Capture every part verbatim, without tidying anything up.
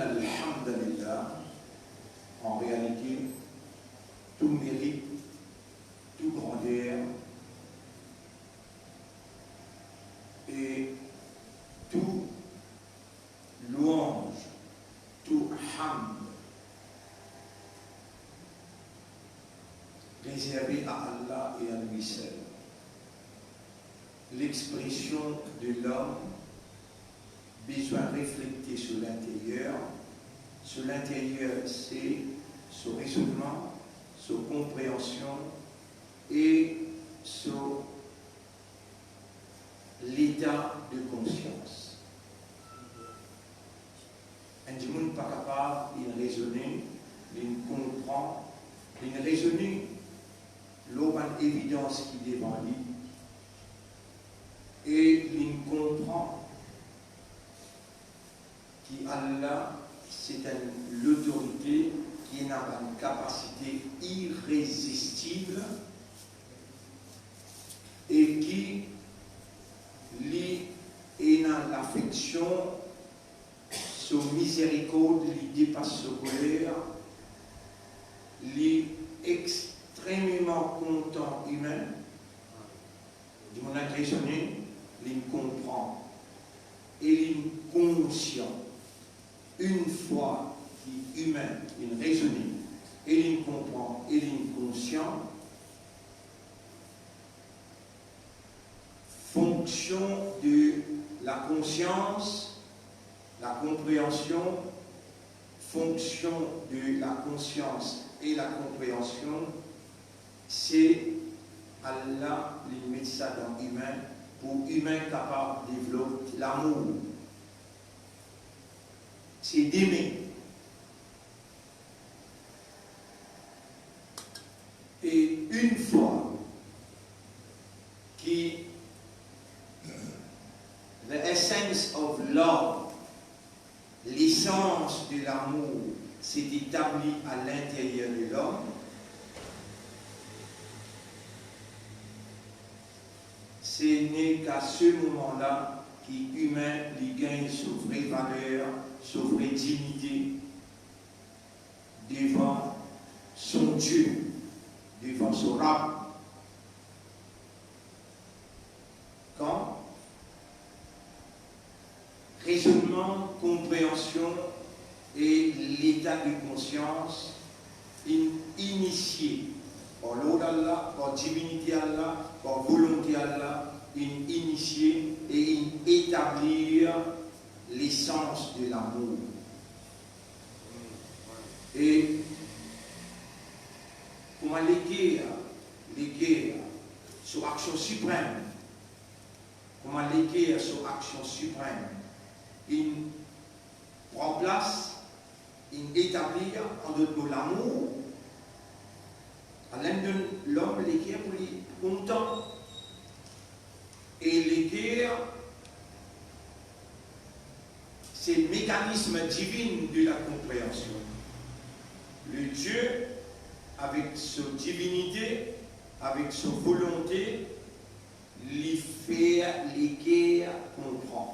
Alhamdulillah, en réalité, tout mérite, tout grandeur et tout louange, tout hamd réservé à Allah et à lui seul. L'expression de l'homme bizin reflekte so linteryer. So linteryer, se so rezonnman, so konpreansion e so leta de konsians. Enn dimoun pa kapav inn rezone, inn konpran, inn rezone lor bann evidans ki devan li, e inn konpran ki Allah, se enn lotorite ki ena bann kapasite irezistib e ki li ena lafeksion, so mizerikord li depas so koler, li extrememan kontan imin. Dimoun la rezone, li konpran e li konsian. Enn fwa ki imin inn rezone e li konpran e li konsian, fonksion de la konsians, la konpreansion, fonksion de la konsians e la konpreansion, se Allah li met sa dan imin pou imin kapav devlop lamour. Se de men. E enn fwa ki the essence of love, lesans de lamour, s'est établi à l'intérieur de l'homme, se n'est qu'à ce moment-là ki imin li gagn so vre valer, so vre dignite devan son Die, devan so Rab. Kan rezonnman, konpreansion e leta de konsians inn inisie par lord Allah, par divinite Allah, par volonte Allah, inn inisie e inn etablir lesans de lamour. E kouma leker, leker, so aksion siprem, kouma leker, so aksion siprem, inn pran plas, inn etablir, an dot mo, lamour, Allah inn donn lom leker pou li kontan. E leker, se mekanism divin de la konpreansion. Le Dieu, avek so divinite, avek so volonte, li fer leker konpran.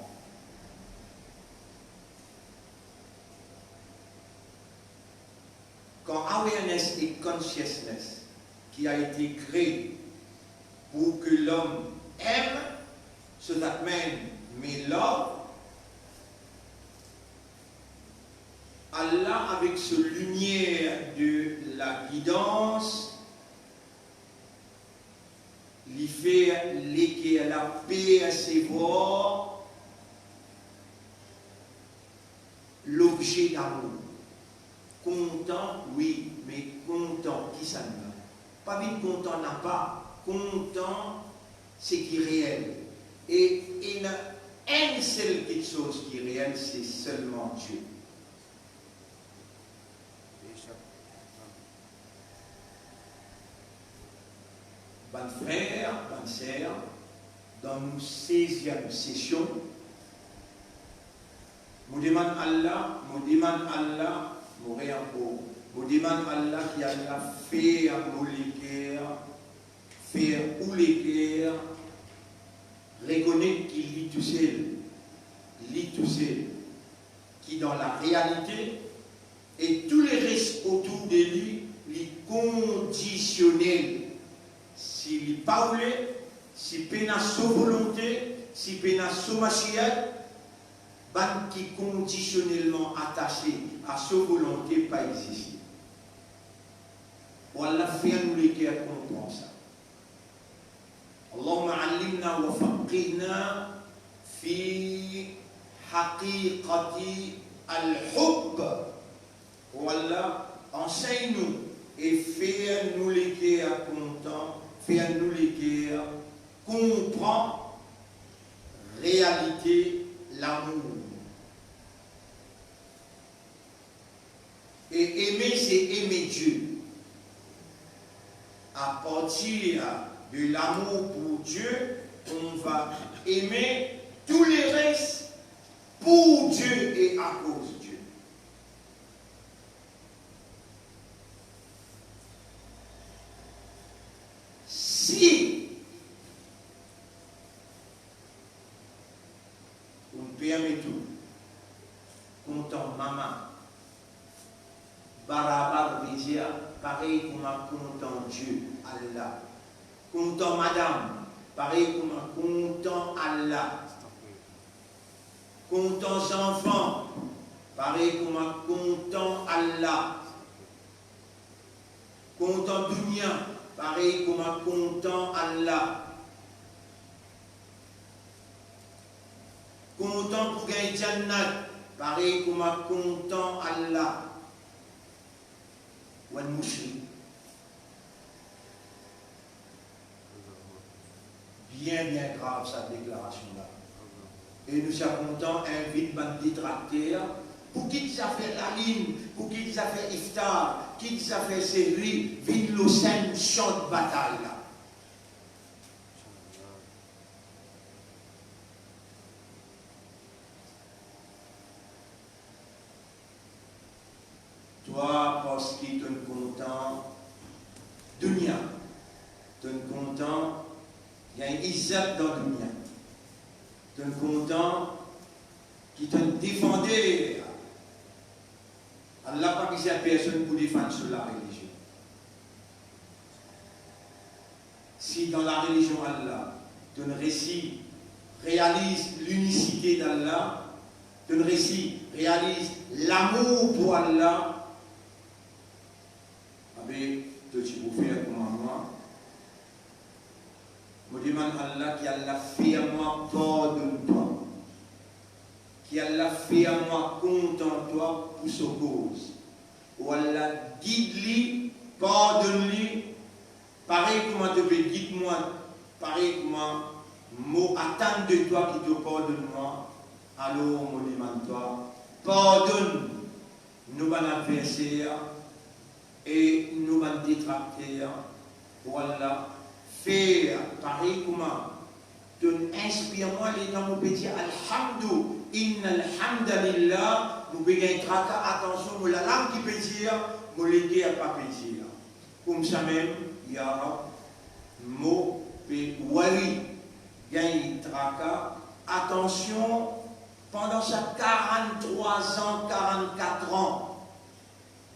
Kan awareness e consciousness ki a ete kree pou ke lom eme, so that man may love, Allah, avek so limier de la gidans, li fer leker la persevwar lobze lamour. Kontan, wi, me kontan kisannla? Pa vinn kontan napa, kontan seki reel. E ena enn sel kiksoz ki reel, se selman Die. Bann frer, bann ser, dan nou seziem sesion, mo demann Allah, mo demann Allah, mo re ankor, mo demann Allah ki Allah fer mo leker, fer ou leker rekonet ki li tousel, li tousel ki dan larealite, e tou leres otour de li, li kondisionel. Si li pa oule, si pena so volonte, si pena so mashiat, bann ki kondisionelman atase a so volonte pa existe. Mo Allah fer nou leker konpran sa. اللهم علمنا وفقهنا في حقيقة الحب. O Allah, ansegn nou e fer nou leker kontan, fer nou leker konpran realite lamour. Et aimer, c'est aimer Dieu. À partir de l'amour pour Dieu, on va aimer tout le reste pour Dieu et à cause de Dieu. Si ou permet ou kontan mama, barabar ve dir parey kouma kontan Dieu, Allah. Kontan madam, parey kouma kontan Allah. Kontan zanfan, parey kouma kontan Allah. Kontan dunia, parey kouma kontan Allah. Kontan pou gagn jannat, parey kouma kontan Allah. Ou enn moushrik. Bien, bien grav sa deklarasion la. E nou ti a kontan invit bann detrakter, pou kit zafer lalinn, pou kit zafer iftar, kit zafer sehri, vinn lor senn shan de batay la. Twa, parski to'nn kontan dunia, to'nn kontan gagn izzat dan dunia, to'nn kontan ki to'nn defander. Allah pa bizin personn pou defann so larelizion. Si dan larelizion Allah, to'nn resi realiz linisite d'Allah, to'nn resi realiz lamour pou Allah, abe, to ti pou fer kouma mwa. Mo demann Allah ki Allah fer mwa pardonn twa, ki Allah fer mwa kontan twa pou so koz. O Allah, gid li, pardonn li, parey kouma to pe gid mwa, parey kouma mo atann de twa ki to pardonn mwa. Alor mo demann twa, pardonn nou bann adverser e nou bann detrakter. O Allah, fer parey kouma to'nn inspir mwa letan mo pe dir alhamdu, innal hamdalillah, mo pe gagn traka, atansion, mo lalang ki pe dir, mo leker pa pe dir. Koumsamem, ya Rab, mo pe worry, gagn traka, atansion, pandan sa karanntrwa an, karannkat an,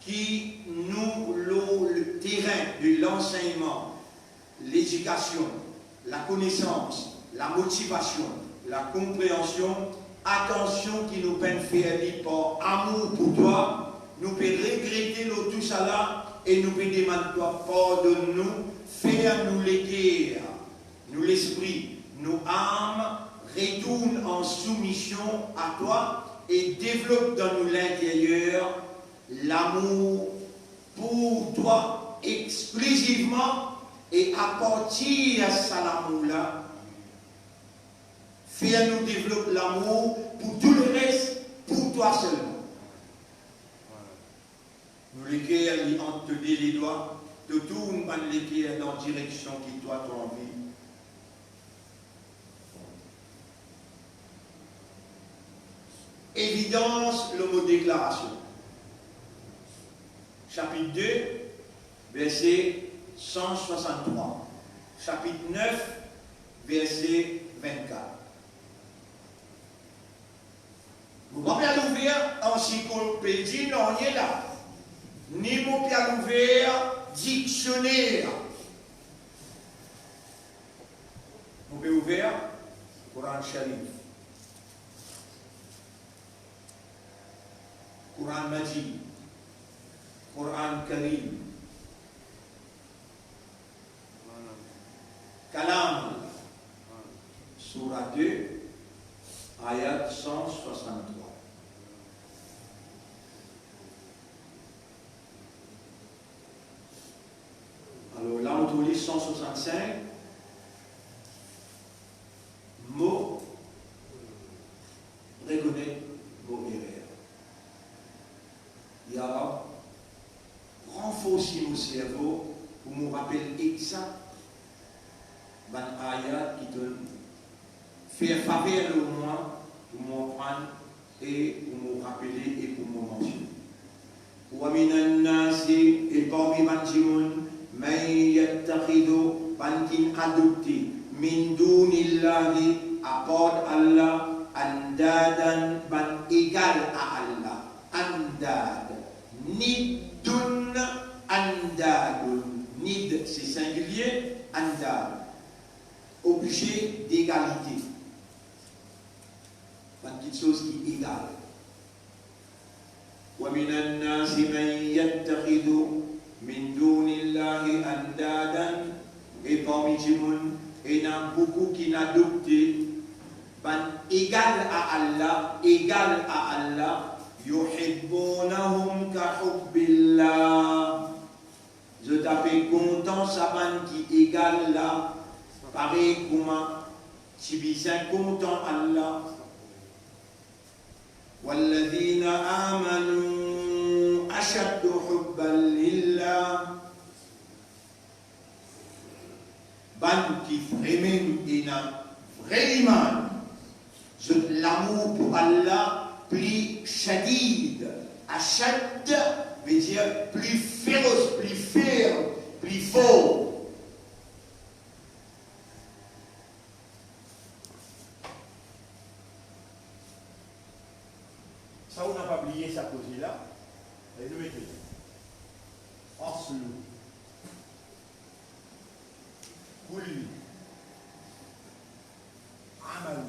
ki nou lor le terin de lansegnman, ledikasion, lakonesans, lamotivasion, lakonpreansion, atansion ki nou pa'nn fer li par amour pou twa, nou pe regrete lor tousala e nou pe demann twa pardonn nou, fer nou leker, nou lespri, nou am retourn an soumision a twa e devlop dan nou linteryer lamour pou twa, exklizivman, e apartir sa lamour la, fer nou devlop lamour pou tou leres, pou twa selman. Nou leker li ant to de ledwa, to tourn bann leker dan direksion ki twa to anvi. Evidans lor mo deklarasion. Sapit de, verse san swasann-trwa. Sapit nef, verse vinn-kat. Mo pa pe al ouver ansiklopedi, nanye la. Ni mo pa pe al ouver diksioner. Mo pe ouver Koran Sharif, Koran Majid, Koran Karim, Kalam Allah, Soura de, ayat san swasanntrwa. Alor la, mo trouv li san swasannsink, mo rekonet mo erer. Ya Rab, ranforsi mo servo pou mo rapel exakt bann ayat ki to'nn fer faver lor mwa pou mo aprann e pou mo rapele e pou mo mansione. Wa minan nasi, e parmi bann dimoun, man yattakhidhu, bann ki'nn adopte, min dunillahi, apar Allah, andadan, bann egal a Allah. Andad. Niddun, andadun. Nidd, se singilie, andad, obze degalite. Bann kiksoz ki egal. Wa minan nasi man yattakhidhu min dunillahi andadan, e parmi dimoun, ena boukou ki'nn adopte bann egal a Allah, egal a Allah, yuhibbunahum ka hubbillah. Zot ape kontan sa bann ki egal la, parey kouma ti bizin kontan Allah. Walladhina amanu ashaddu hubban lillah. Bann ki vremem ena vre liman, zot lamour pou Allah pli shadid. Ashad ve dir pli feros, pli ferm, pli for. Sa ou napa bliye sa koze la, e nou mete aslu kulli amal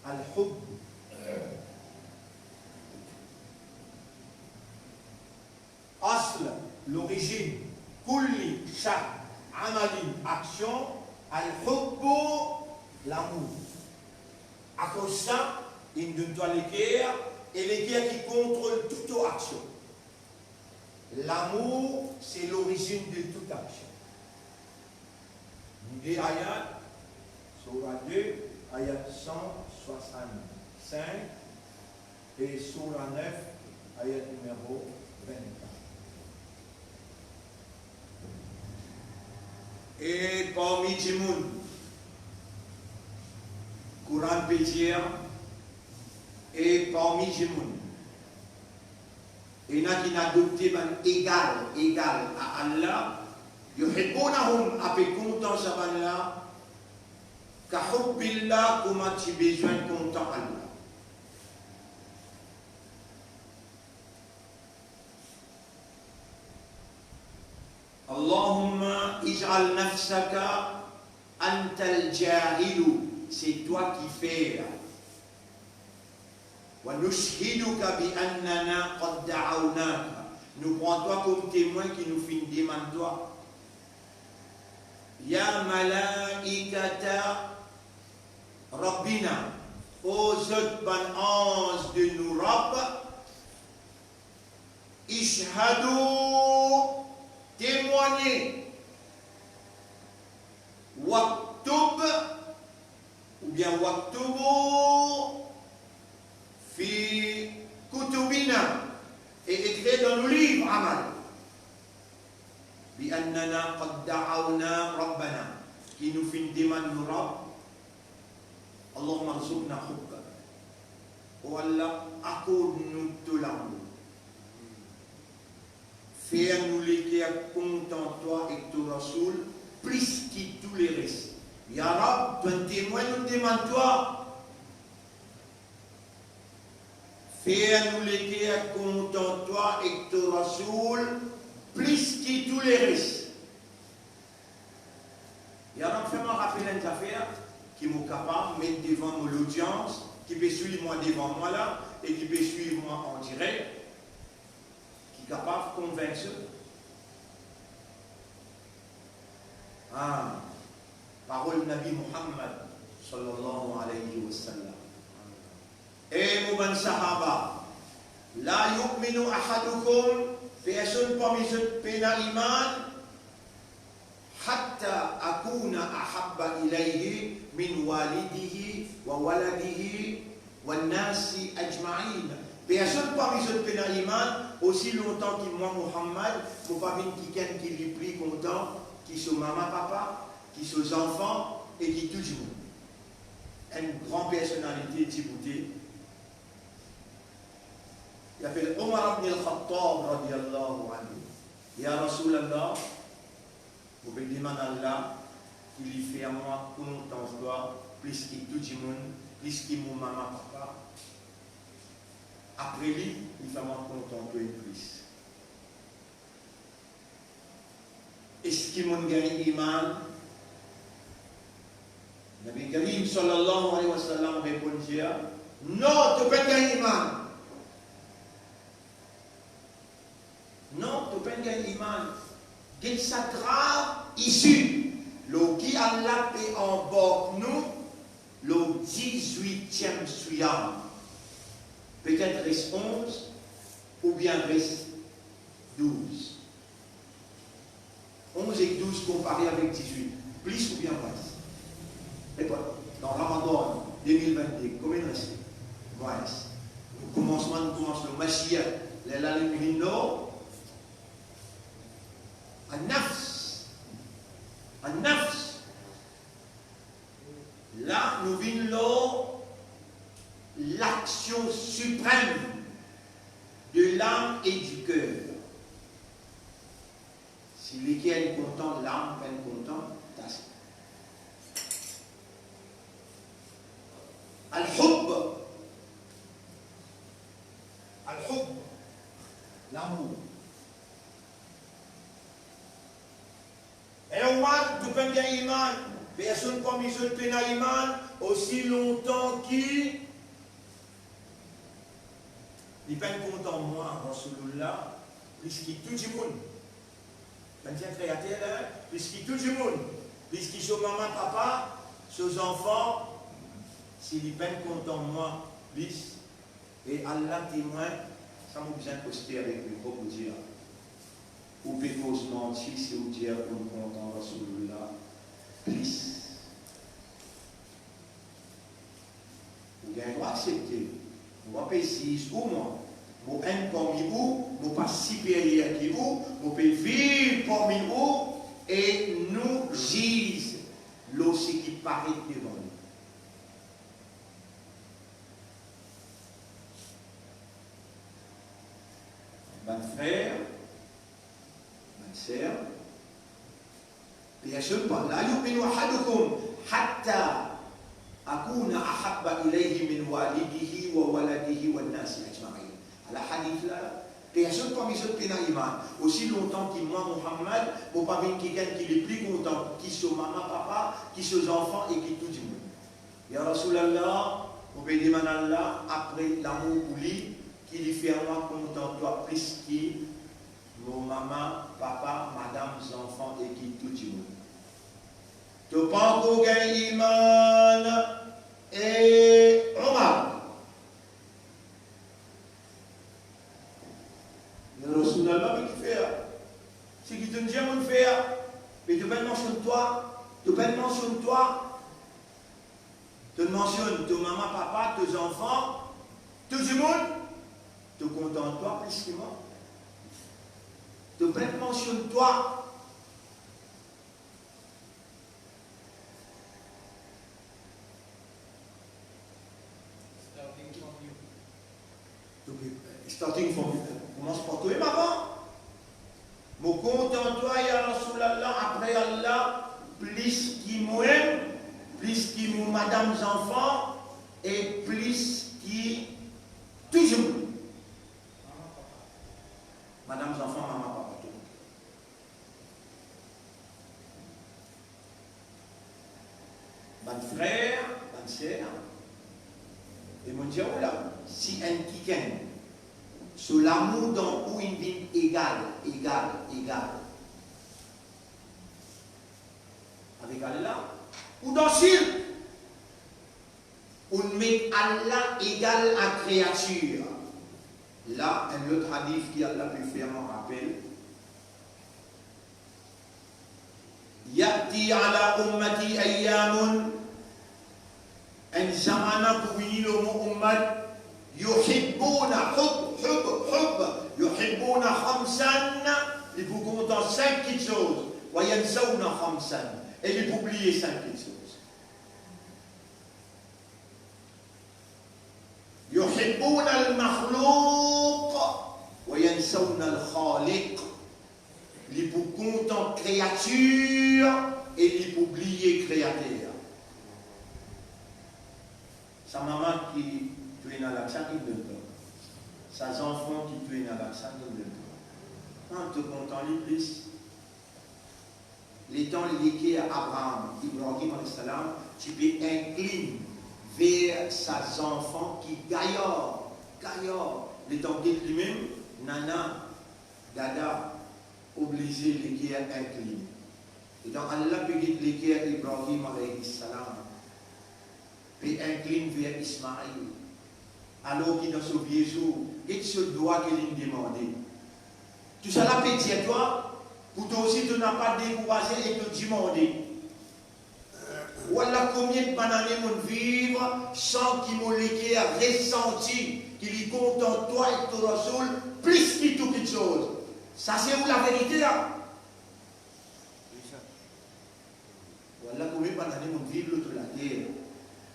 al-hubb. Asl, lorizinn, kulli, shak, amalin, aksion, al-hubbu, lamour. Akoz sa, inn donn twa leker, e leker ki kontrol tou to aksion. Lamour, se lorizinn de tout aksion. De ayat, Soura de, ayat san swasann-sink, e Soura nef, ayat nimero vinn-kat. E parmi dimoun, Koran pe dir, e parmi dimoun, ena ki'nn adopte bann egal, egal a Allah, yuhibbunahum, ape kontan sa bann la, ka hubbillah, kouma ti bizin kontan Allah. Allahumma ij'al nafsaka antal jahilu, se twa ki fer. Wa nushhiduka bi annana qad da'awnaka. Nou pran twa kom temwin ki nou finn demann twa. Ya malaikata Rabbina, o zot bann anz de nou Rabb, ishhadu, temwagne, waktub, oubien waktubu fi kutubina, e ekrir dan nou liv amal, bi annana qad da'awna Rabbana, ki nou finn demann nou Rabb, Allahumma rzuqna hubbak. O Allah, akord nou to lamour. Fer nou leker kontan twa ek to Rasoul plis ki tou leres. Ya Rabb, to enn temwin, nou demann twa, Fer nou leker kontan twa ek to Rasoul plis ki tou leres. E avan fer mwa rapel enn zafer ki mo kapav met devan mo lodians ki pe swiv mwa devan mwa la e ki pe swiv mwa an direk, ki kapav konvink zot. Ah, parol Nabi Muhammad, sallallahu alayhi wa sallam. E mo bann sahaba, la yu'minu ahadukum, personn parmi zot pena iman, hatta akuna ahabba ilayhi min walidihi wa waladihi wan nasi ajmain. Personn parmi zot pena iman osi lontan ki mwa Muhammad, mo pa vinn kikenn ki li pli kontan ki so mama papa, ki so zanfan e ki tou dimoun. Enn gran personalite diboute, li apel Omar ibn al-Khattab radiyallahu anhu. Ya Rasoul Allah, mo pe demann Allah ki li fer mwa kontan twa plis ki tou dimoun, plis ki mo mama papa. Apre li, li fer mwa kontan twa plis. Eski monn gagn iman? Nabi Karim sallallahu alayhi wa sallam reponn dir, non, to pa'nn gagn iman. Non, to pa'nn gagn iman. Get sa grav isi, lor ki Allah pe anbark nou lor dizwitiem siyam. Petet res onz oubien res douz. Onz ek douz konpare avek dizwit, plis oubien mwins? Reponn, dan Ramadan de mil vennde, konbien reste? Mwins. Nou koumansman, nou koumans lor Masiya, lerla nou vinn lor An-Nafs. An-Nafs. La, nou vinn lor laksion siprem de l'âme et du cœur. Si leker kontan, lam pa'nn kontan, tas. Al-hubb. Al-hubb. Lamour. E Omar, to pa'nn gagn iman, personn parmi zot pena iman, osi lontan ki li pa'nn kontan mwa, Rasoulillah, plis ki tou dimoun. Pa'nn dir Kreater la, plis ki tou dimoun, plis ki so mama, papa, so zanfan, si li pa'nn kontan mwa plis, e Allah temwin, sa mo bizin poste avek mikro pou dir, ou pe koz manti si ou dir ou kontan Rasoulillah plis. Ou gagn drwa aksepte. Mo pa pe ziz ou mwa. Mo enn parmi ou, mo pa siperyer ki ou, mo pe viv parmi ou, e nou ziz lor seki paret devan nou. Bann frer, bann ser, personn pa, la yu'minu ahadukum hatta akuna ahabba ilayhi min walidihi wa waladihi wan nasi ajmain. Ala hadith la, personn parmi zot pena iman, osi lontan ki mwa, Muhammad, mo pa vinn kikenn ki li pli kontan ki so mama, papa, ki so zanfan e ki tou dimoun. Ya Rasoulillah, mo pe demann Allah, apre lamour pou li, ki li fer mwa kontan twa plis ki mo mama, papa, madam, zanfan e ki tou dimoun. To pa ankor gagn iman, e Omar. Ya Rasoulillah, me ki fer? Seki to'nn dir monn fer, me to pa'nn mansionn twa, to pa'nn mansionn twa. To'nn mansionn to mama, papa, to zanfan, tou dimoun, to kontan twa plis ki mwa. To pa'nn mansionn twa. Starting from you. Donk, starting from, koumans par twa, mama. Mo kontan twa, ya Rasoulillah, apre Allah, plis ki mwa, plis ki mo madam, zanfan, e plis ki tou dimoun. Madam, zanfan, mama, papa, tou. Bann frer, bann ser, e mo dir ou la, si enn kikenn, so lamour dan ou inn vinn egal, egal, egal avek Allah, ou dan sirk, ou met Allah egal a kreatir. La, enn lot hadis ki Allah pe fer mwa rapel, "Ya'ti ala ummati ayyamun", enn zamana pou vini lor mo ummat, "yuhibbuna", hub, hub, hub, "yuhibbuna khamsan", li pou kontan sink kiksoz, "wa yansawna khamsan", e li pou bliye sink kiksoz. "Yuhibbuna al-makhluq wa yansawna al-khaliq". Li pou kontan kreatir e li pou bliye Kreater. Sa mama ki tou ena laksa ki donn twa. Sa zanfan ki tou ena laksa ki donn twa. Ah, to kontan li plis. Letan leker Abraham, Ibrahim alayhis salam, ti pe inklinn ver sa zanfan ki gayar, gayar, letan get limem, nana, dada, oblize leker inklinn. Letan Allah pe get leker Ibrahim alayhis salam, pe inklinn ver Ismail, alor ki dan so vie zour, get so dwa ki linn demande. Tousala pe dir twa, pou twa osi to napa dekouraze e to dimande. Wallah, konbien bann ane mo'nn viv san ki mo leker resanti ki li kontan twa ek to Rasoul plis ki tou kiksoz. Sa se ou laverite la. Wallah, konbien bann ane mo'nn viv lor to later.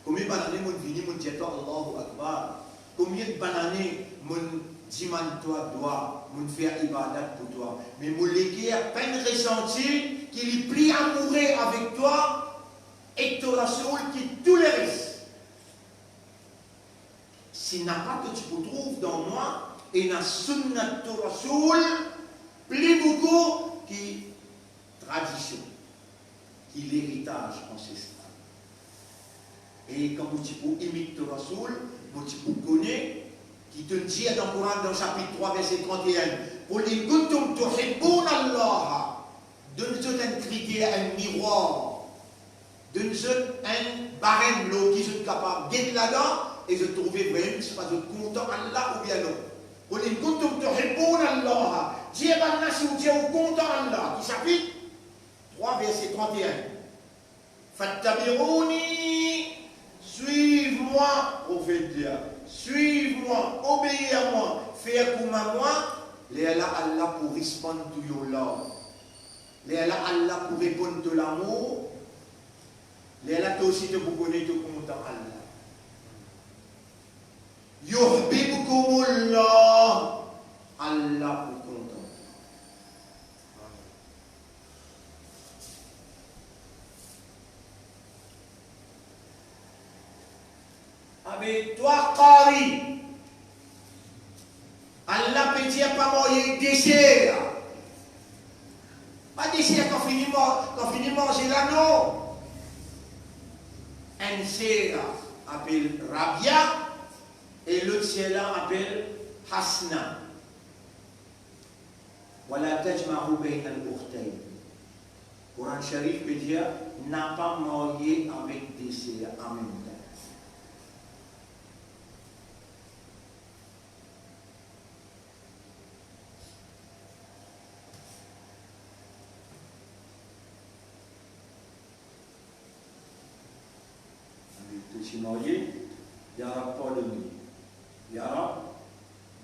Konbien bann ane mo'nn vini, mo'nn dir twa Allahu Akbar. Konbien bann ane mo'nn dimann twa dwa, mo'nn fer ibadat pou twa. Me mo leker pa'nn resanti ki li pli amoure avek twa ek to Rasoul ki tou leres. Si napa to ti pou trouv dan mwa ena sunnat to Rasoul pli boukou ki tradision, ki leritaz ansestral. E kan mo ti pou imit to Rasoul, mo ti pou kone ki to'nn dir dan Koran, dan sapit trwa, verse trant-e-enn, "Qul in kuntum tuhibbunallaha", donn zot enn kriter, enn mirwar. Donn zot enn barem lor ki zot kapav get ladan e zot trouve vremem si pa zot kontan Allah oubien non. "Qul in kuntum tuhibbunallaha", dir bann la si ou dir ou kontan Allah. Ki sapit trwa, verse trant-e-enn. "Fattabi'uni", swiv mwa, profet dir, swiv mwa, obeir a mwa, fer kouma mwa, lerla Allah pou respond to your love. Lerla Allah pou reponn to lamour, lerla to osi to pou kone to kontan Allah. Yuhbibkumullah, Allah pou kontan. Abe twa qari, Allah pe dir pa marye deser. Pa deser kan fini ma-, kan fini manze la, non. Enn ser apel Rabia e lot ser la apel Hasna. Wala tajma'u baynal ukhtayn. Koran Sharif pe dir, napa marye avek de ser anmemtan. Abe to ti marye, ya Rab, pardonn li. Ya Rab,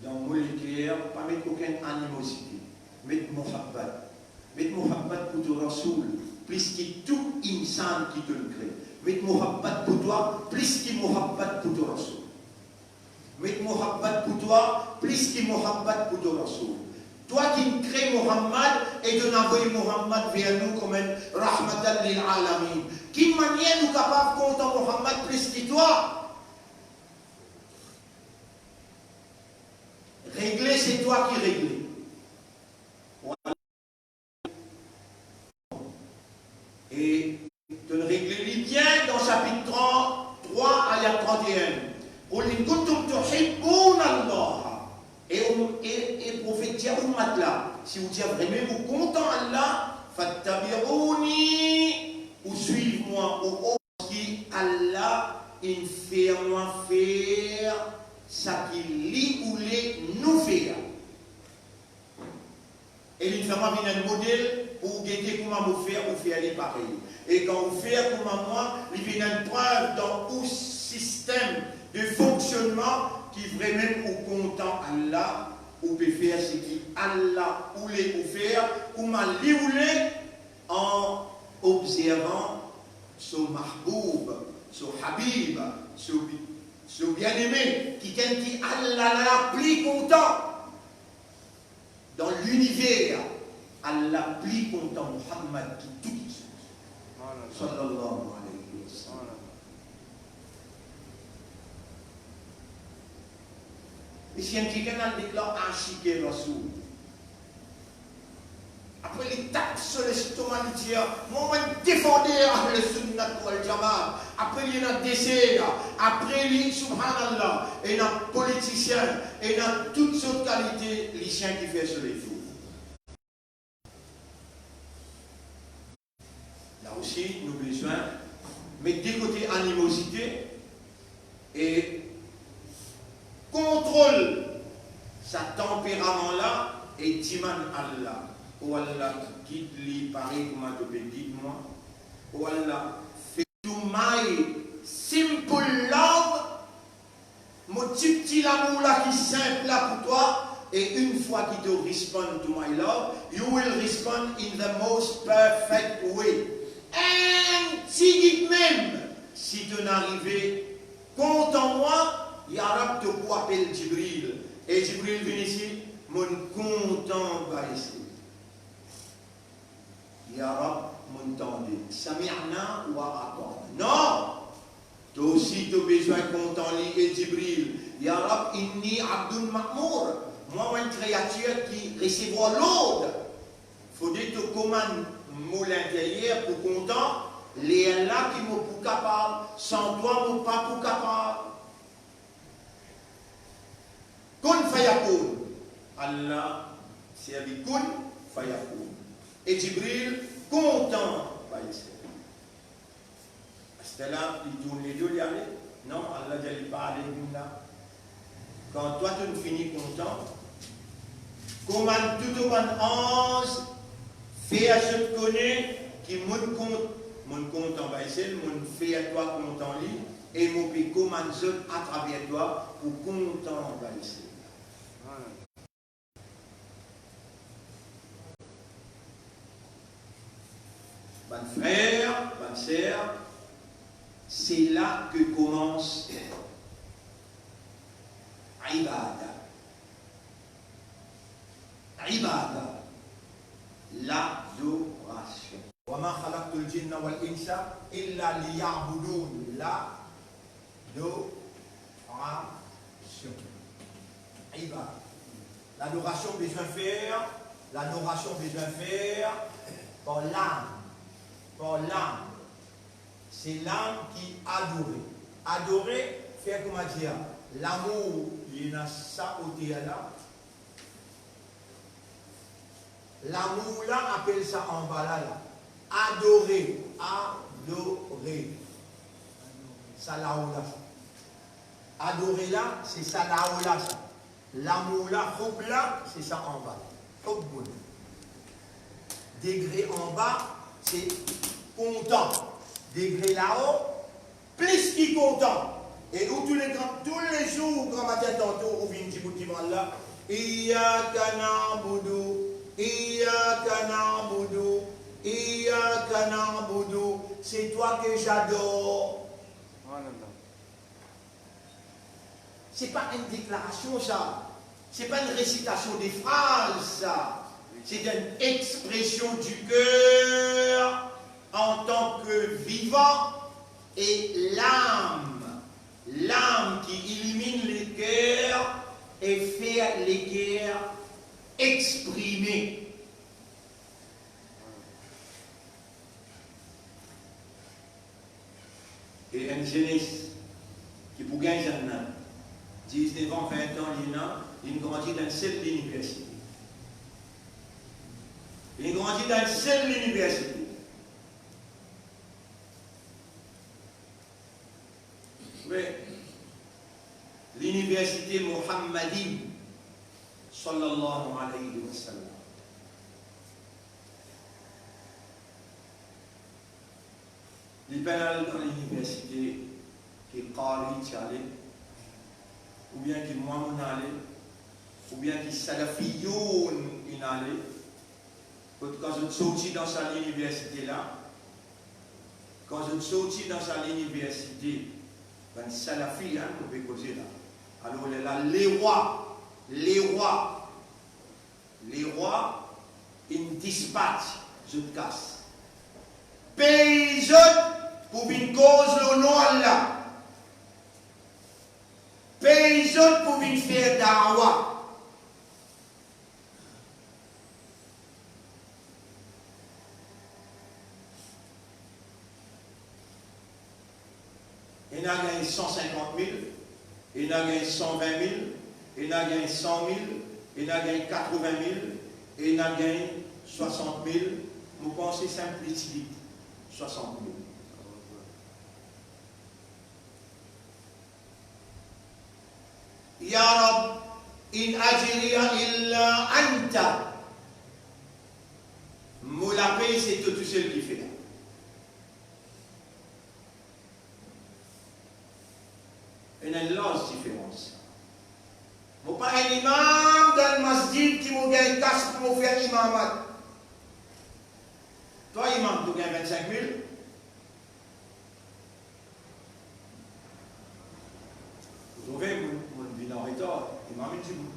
dan mo leker, pa met okenn animozite. Met muhabbat. Met muhabbat pou to Rasoul, plis ki tou insan ki to'nn kre. Met muhabbat pou twa, plis ki muhabbat pou to Rasoul. Met muhabbat pou twa, plis ki muhabbat pou to Rasoul. Twa ki'nn kre Muhammad e to'nn avoy Muhammad ver nou kouma enn rahmatan lil alamin. Ki manier nou kapav kontan Muhammad plis ki twa? Regle, se twa ki regle. E to'nn regle li bien dan sapit trant-trwa, ayat trant-e-enn. Qul in kuntum tuhibbuna Allah. E, e, e Profet dir ummat la, si ou dir vremem ou kontan Allah, fattabi'uni, ou swiv mwa, ou, ou, ki Allah inn fer mwa fer seki li oule nou fer. E li fer mwa vinn enn model pou ou gete kouma mo fer, ou fer li parey. E kan ou fer kouma mwa, li vinn enn prev dan ou sistem de fonksionnman ki vremem ou kontan Allah, ou pe fer seki Allah oule ou fer, kouma li oule, an obzervan so mahboub, so habib, so bi-, so bieneme, kikenn ki Allah la pli kontan. Dan liniver, Allah pli kontan Muhammad ki tou kiksoz. Sallallahu alayhi wa sallam. E si enn kikenn al deklar ashike Rasoul, apre li tap so lestoma, li dir, "Mwa, mo enn defander Ahl Sunnat wal Jamaa." Apre li ena deser, apre li, subhanallah, ena politisien, ena tout sort kalite lisien ki fer so lefour. La osi, nou bizin met de kote animozite e kontrol sa tanperaman la e dimann Allah, "O Allah, gid li parey kouma to pe gid mwa. O Allah, fer to my simple love, mo tipti lamour la ki sinp la pou twa, e enn fwa ki to respond to my love, you will respond in the most perfect way." Enn tigit mem, si to'nn arive kontan mwa, ya Rab, to pou apel Jibril. E Jibril vinn isi, "Mo'nn kontan Baisel." Ya Rab, mo'nn tande. Sami'na wa ata'na. Non! To osi, to bizin kontan li, e Jibril. Ya Rab, inni abdun ma'mur. Mwa, mo enn kreatir ki resevwar lord. Fode to komann mo linteryer pou kontan, lerla ki mo pou kapav, san twa mo pa pou kapav. Kun fayakun. Allah servi kun fayakun. E Jibril kontan Baisel. Aster la, li tourn ledo, li ale? Non, Allah dir li pa ale, vinn la. Kan twa to'nn fini kontan, komann tou to bann anz, fer zot kone ki mo'nn kont-, mo'nn kontan Baisel, mo'nn fer twa kontan li, e mo pe komann zot atraver twa pou kontan Baisel. Bann frer, bann ser, se la ke koumans ibada. Ibada, ladorasion. Wa ma khalaqtul jinna wal insa illa liya'budun. Ladorasion. Ibada. Ladorasion bizin fer, ladorasion bizin fer par lam. Par lam. Se lam ki adore. Adore, fer koumadir, lamour, li ena sa oter la. Lamour la, apel sa anba la, la. Adore, adore. Sa lao la, sa. Adore la, se sa lao la, sa. Lamour la, hub la, se sa anba. Hubbun. Degre anba, se kontan. Degre lao, plis ki kontan. E ou toule gran, toulezour, gramatin tanto, ou vinn debout divan la, iyyaka na'budu, iyyaka na'budu, iyyaka na'budu, c'est toi que j'adore. Subhanallah. Se pa enn deklarasion sa, se pa enn resitasion de fraz sa, se enn expresion di ker antan ke vivan e lam, lam ki iliminn leker e fer leker exprime. zenes ki pou gagn zannat, diznef an, vin an li ena, li grandi dan enn sel liniversite. Li grandi dan enn sel liniversite. Wi. Liniversite Mohammadi, sallallahu alayhi wa sallam. Li pa'nn al dan liniversite ki qari ti ale, oubien ki mwa mo'nn ale, oubien ki salafiyoun inn ale. Kot kan zot sorti dan sa liniversite la, kan zot sorti dan sa liniversite, bann salafi, hein, mo pe koze la. Alor, lerla lerwa, lerwa, lerwa inn dispatch zot kas. Pey zot pou vinn koz lor nom Allah. Pey zot pou vinn fer dawa. Ena gagn san sinkant mil, ena gagn san vin mil, ena gagn san mil, ena gagn katrovin mil, ena gagn swasant mil. Mo panse sinplisite, swasant mil. Ya Rab, in ajriya illa anta. Mo lapey, se to tousel ki fer la. Ena enn larz diferans. Mo pa enn imam dan masjid ki mo gagn kas pou mo fer imamat. Twa imam, to gagn vinn sink mil. Ou trouve, mo, mo vinn an retar, imam inn dibout.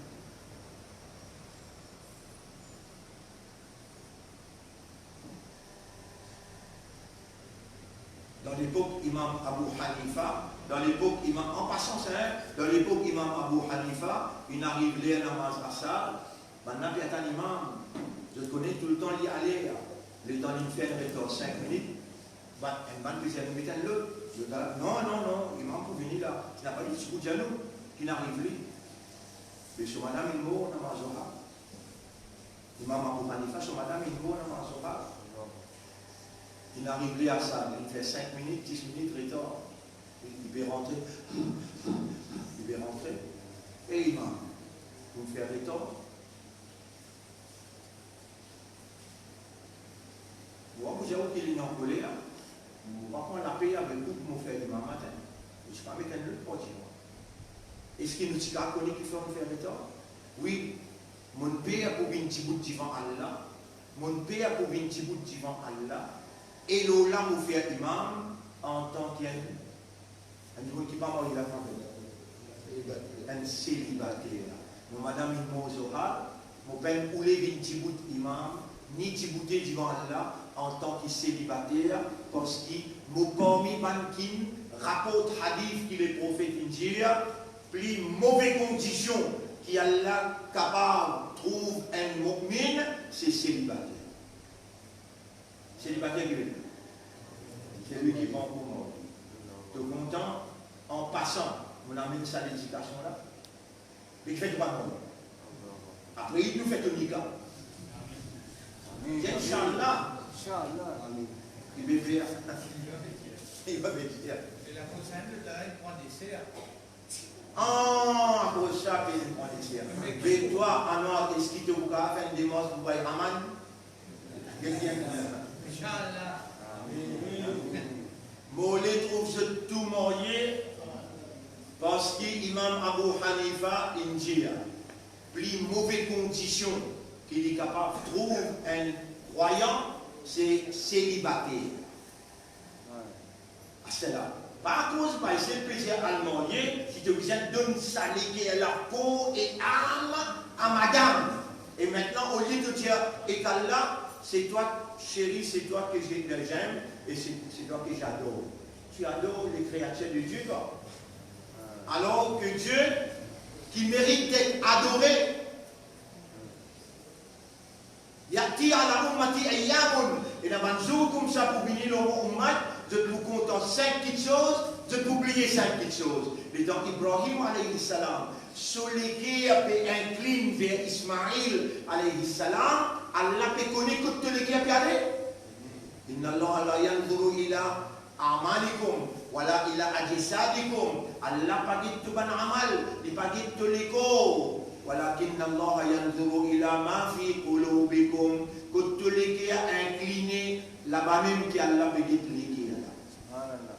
Dan lepok Imam Abu Hanifa, dan lepok Imam, an pasan sa, hein, dan lepok Imam Abu Hanifa, inn ariv ler namaz asar, bann la pe atann imam, zot kone touletan li ale, letan li fer enn retar sink minit, bann, enn bann pe dir, nou met enn lot. Zot la, non, non, non, imam pou vini la. Ti napa li, ti pou dir nou ki inn ariv li. Me so madam inn mor namaz Zohar. Imam Abu Hanifa, so madam inn mor namaz Zohar. Inn ariv li asar, inn fer sink minit, dis minit retar. Li, li pe rantre. Li pe rantre. E imam, pou fer retar. Mo pa pou dir ou ki li ankoler, mo pa pran lape avek ou pou mo fer imamat. Mo ti pa met enn lot parti mwa. Eski nou ti kapav kone kifer nou fer retar? Wi, monn per pou vinn dibout divan Allah. Monn per pou vinn dibout divan Allah. E lor la mo fer imam antan ki enn Enn dimoun ki pa marye, la fam, enn selibater. Mo madam inn mor Zohar, mo pa'nn oule vinn dibout imam, ni diboute divan Allah antan ki selibater, parski mo parmi bann ki'nn raport hadis ki Leprofet inn dir, pli move kondision ki Allah kapav trouv enn mo'min, se selibater. Selibater ki vinn? Selwi ki pankor marye. To kontan? An pasan, mo amenn sa ledikasion la. Me kifer to pa marye? Apre Id nou fer to nika. Inshallah. Inshallah. Amin. Li pe fer. Li va pe dir. E la prosenn, le la, li pran deser. Ah, akoz sa, pe pran deser. Me twa, Anwar, eski to pou kapav fer enn demars pou bay Aman? Get bien. Inshallah. Amin. Mo le trouv zot tou marye, parski Imam Abu Hanifa inn dir, pli move kondision ki li kapav trouv enn krwayan, se selibater. Asela, pa akoz bann sel pe dir al marye, ki to bizin donn sa leker la, kor e am a madam. E mintnan, olie to dir, ek Allah, c'est toi, chérie, c'est toi que je, j'aime, et c'est, c'est toi que j'adore. Tu adores les créatures de Dieu, toi. Alors que Dieu, qui mérite d'être adoré, Ya'ti ala ummati ayyamun, ena bann zour koumsa pou vini lor mo ummat, zot pou kontan sink kiksoz, Zot pou bliye sa kiksoz. Letan Ibrahim alayhi salam, so leker pe inklinn ver Ismail alayhi salam, Allah pe kone kot to leker pe ale. Inna Allaha la yanzuru ila a'malikum, wala ila ajsadikum. Allah pa get to bann amal, li pa get to lekor. Walakinna Allaha yanzuru ila ma fi qulubikum. Kot to leker inkline, laba mem ki Allah pe get leker la. Subhanallah.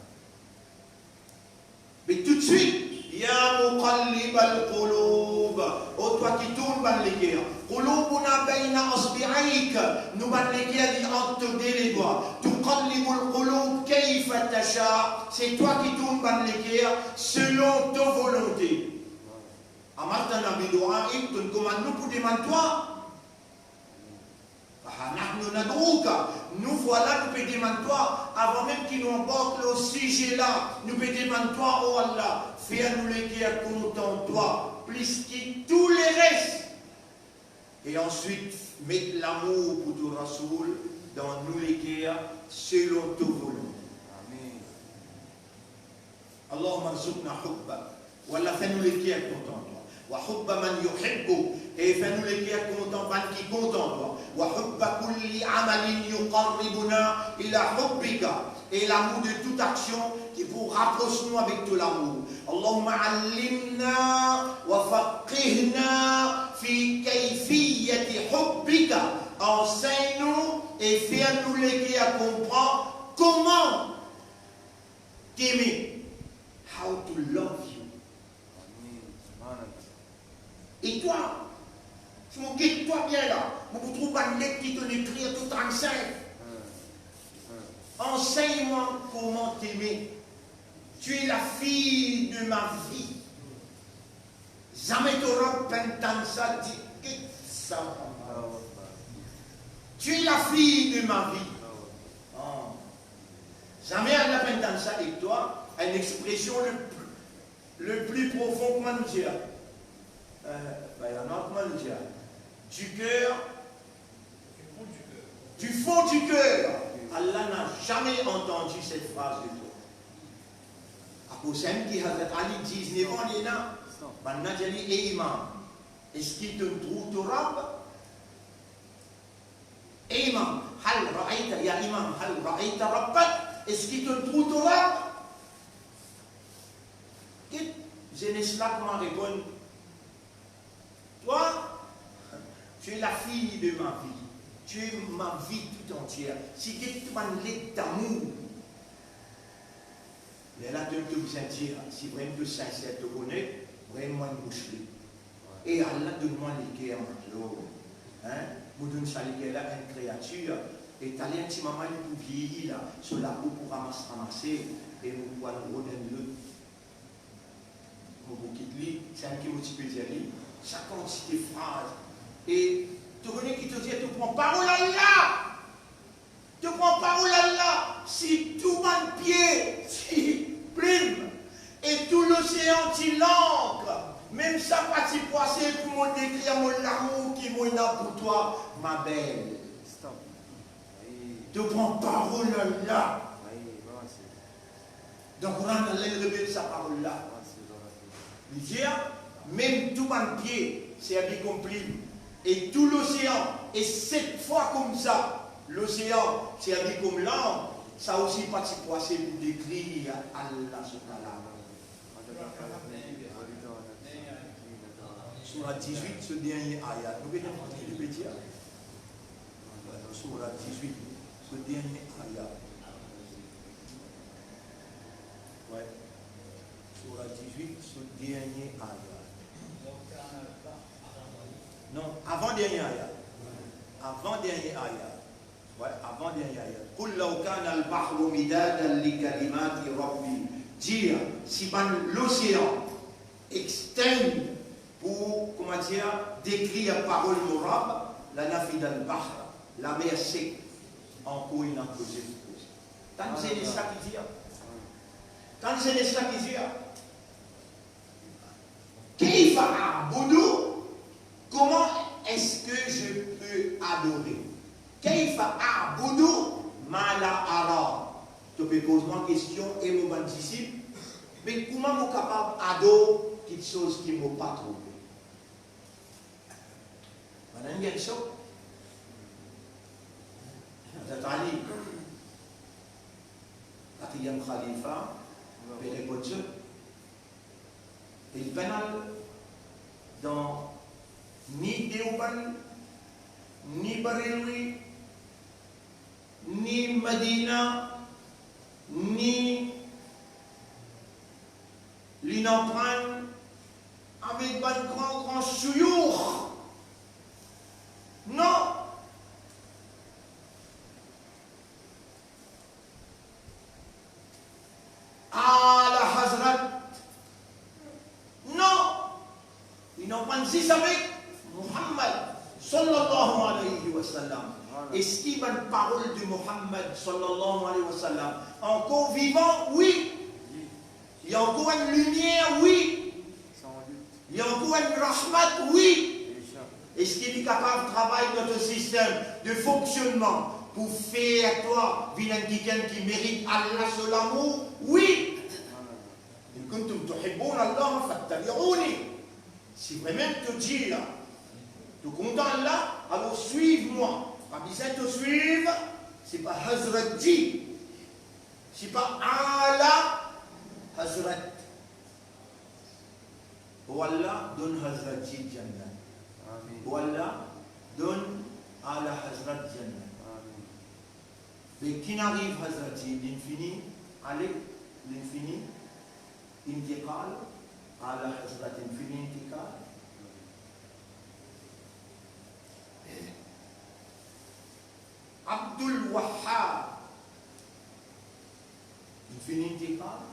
Me toutswit, ya muqallibal qulub, o twa ki tourn bann leker. Qulubuna bayna usbi'ayk, nou bann leker li ant to de ledwa. Tuqallibul qulub kayfa tasha, se twa ki tourn bann leker selon to volonte. Amartana bidu'aik, to komann nou pou demann twa. Fa ha nahnu nad'uka, nou vwala, nou pe demann twa, avan mem ki nou anbark lor size la, nou pe demann twa, o Allah, fer nou leker kontan twa, plis ki tou leres. E answit, met lamour pou to Rasoul dan nou leker, selon to volonte. Amin. Allahumma rzuqna hubbak. O Allah, fer nou leker kontan twa. Wa hubba man yuhibbuk. E fer nou leker kontan bann ki kontan twa. Wa hubba kulli amalin yuqarribuna ila hubbika. E lamour de tout aksion ki pou rapros nou avek to lamour. Allahumma allimna wa faqqihna fi kayfiyati hubbika. Ansegn nou e fer nou leker konpran koman t'aimer, how to love you. Amin. Subhanallah. E twa, si mo get twa bien la, mo pou trouv bann let ki to'nn ekrir, to trann-sink. Hmm. Hmm. Enseign-moi comment t'aimer. Tu es la fille de ma vie. Zame to rab pa'nn tann sa, dir, get sa. Tu es la fille de ma vie. Ah. Zame Allah pa'nn tann sa ek twa, enn expresion le pli, le pli profon, kouma nou dir, euh, ben, la, non, kouma nou dir, du cœur, du fond du cœur. Allah n'a jamais entendu cette phrase de toi. Akoz sa mem ki Hazrat Ali, diz-nef an li ena, bann la dir li, e imam, eski to'nn trouv to rab? E imam, hal ra'ayta, ya imam, hal ra'ayta rabbak, eski to'nn trouv to rab? Get zenes la kouma reponn, toi, tu es la fille de ma vie, tu es ma vie tout entière. Si get tou bann let damour. Lerla to, to bizin dir, si vremem to sinser, to onet, vremem mo bouch li. E Allah donn mwa leker matlo. Hein? Mo donn sa leker la enn kreatir. E taler ti moman li pou vieyi la, so lapo pou ramas, ramase, e mo pou al rod enn lot. Mo pou kit li, sa ki mo ti pe dir li, sa kantite fraz. E to kone ki to dir, to pran parol Allah. To pran parol Allah, si tou bann pie ti plim e tou losean ti lank, mem sa pa ti pou ase pou mo dekrir mo lamour ki mo ena pou twa, ma belle. Stop. To pran parol Allah. Ayi, bon, se Dan Koran, Allah li revel sa parol la. Li dir, mem tou bann pie servi kom plim, e tou losean, e set fwa koumsa, losean servi kom lang, sa osi pa ti pou ase pou dekrir Allah so kalam. Soura dizwit, so dernie ayat. Nou pe dir, nou pe dir. Soura dizwit, so dernie ayat. Wi. Soura dizwit, so dernie ayat. Non, avan dernie ayat. Avan dernie ayat. Wi, avan dernie ayat. Qul law kana al-bahru midadan li kalimati rabbi. Dir, si bann losean extend pou, kouma dir, dekrir parol mo Rab, lanafida al-bahr, lamer sek, ankor ena koze pou koze. Tann zenes la ki dir. Tann zenes la ki dir. Kayfa a'budu, comment est-ce que je peux adorer? Kayfa a'budu ma la ara. To pe poz mwa kestion, e mo bann disip, Me kouma mo kapav ador kiksoz ki mo pa trouve? Bann-la inn gagn sok. Hazrat Ali, katriyem khalifa, pe reponn zot. E li pa'nn al dan ni Deoband, ni Barelvi, ni Madina, ni li inn aprann avek bann gran, gran shuyukh. Non. Ala Hazrat. Non. Li inn aprann zis avek Muhammad, sallallahu alayhi wa sallam. Eski bann parol de Muhammad, sallallahu alayhi wa sallam, ankor vivan? Wi. Li ankor enn limier? Wi. Li ankor enn rahmat? Wi. Eski li kapav travay dan to sistem de fonksionnman pou fer twa vinn enn kikenn ki merit Allah so lamour? Wi. In kuntum tuhibbuna Allah fattabi'uni. Si vremem to dir to kontan Allah, alor swiv mwa. Pa bizin to swiv, se pa Hazrat di, se pa ala Hazrat. O Allah, donn Hazrat di jannat. Amin. O Allah, donn ala Hazrat jannat. Amin. Be ki'nn ariv Hazrat di, li'nn fini ale, li'nn fini intiqal, ala Hazrat inn fini intiqal. Abdul Wahhab, inn fini intiqal.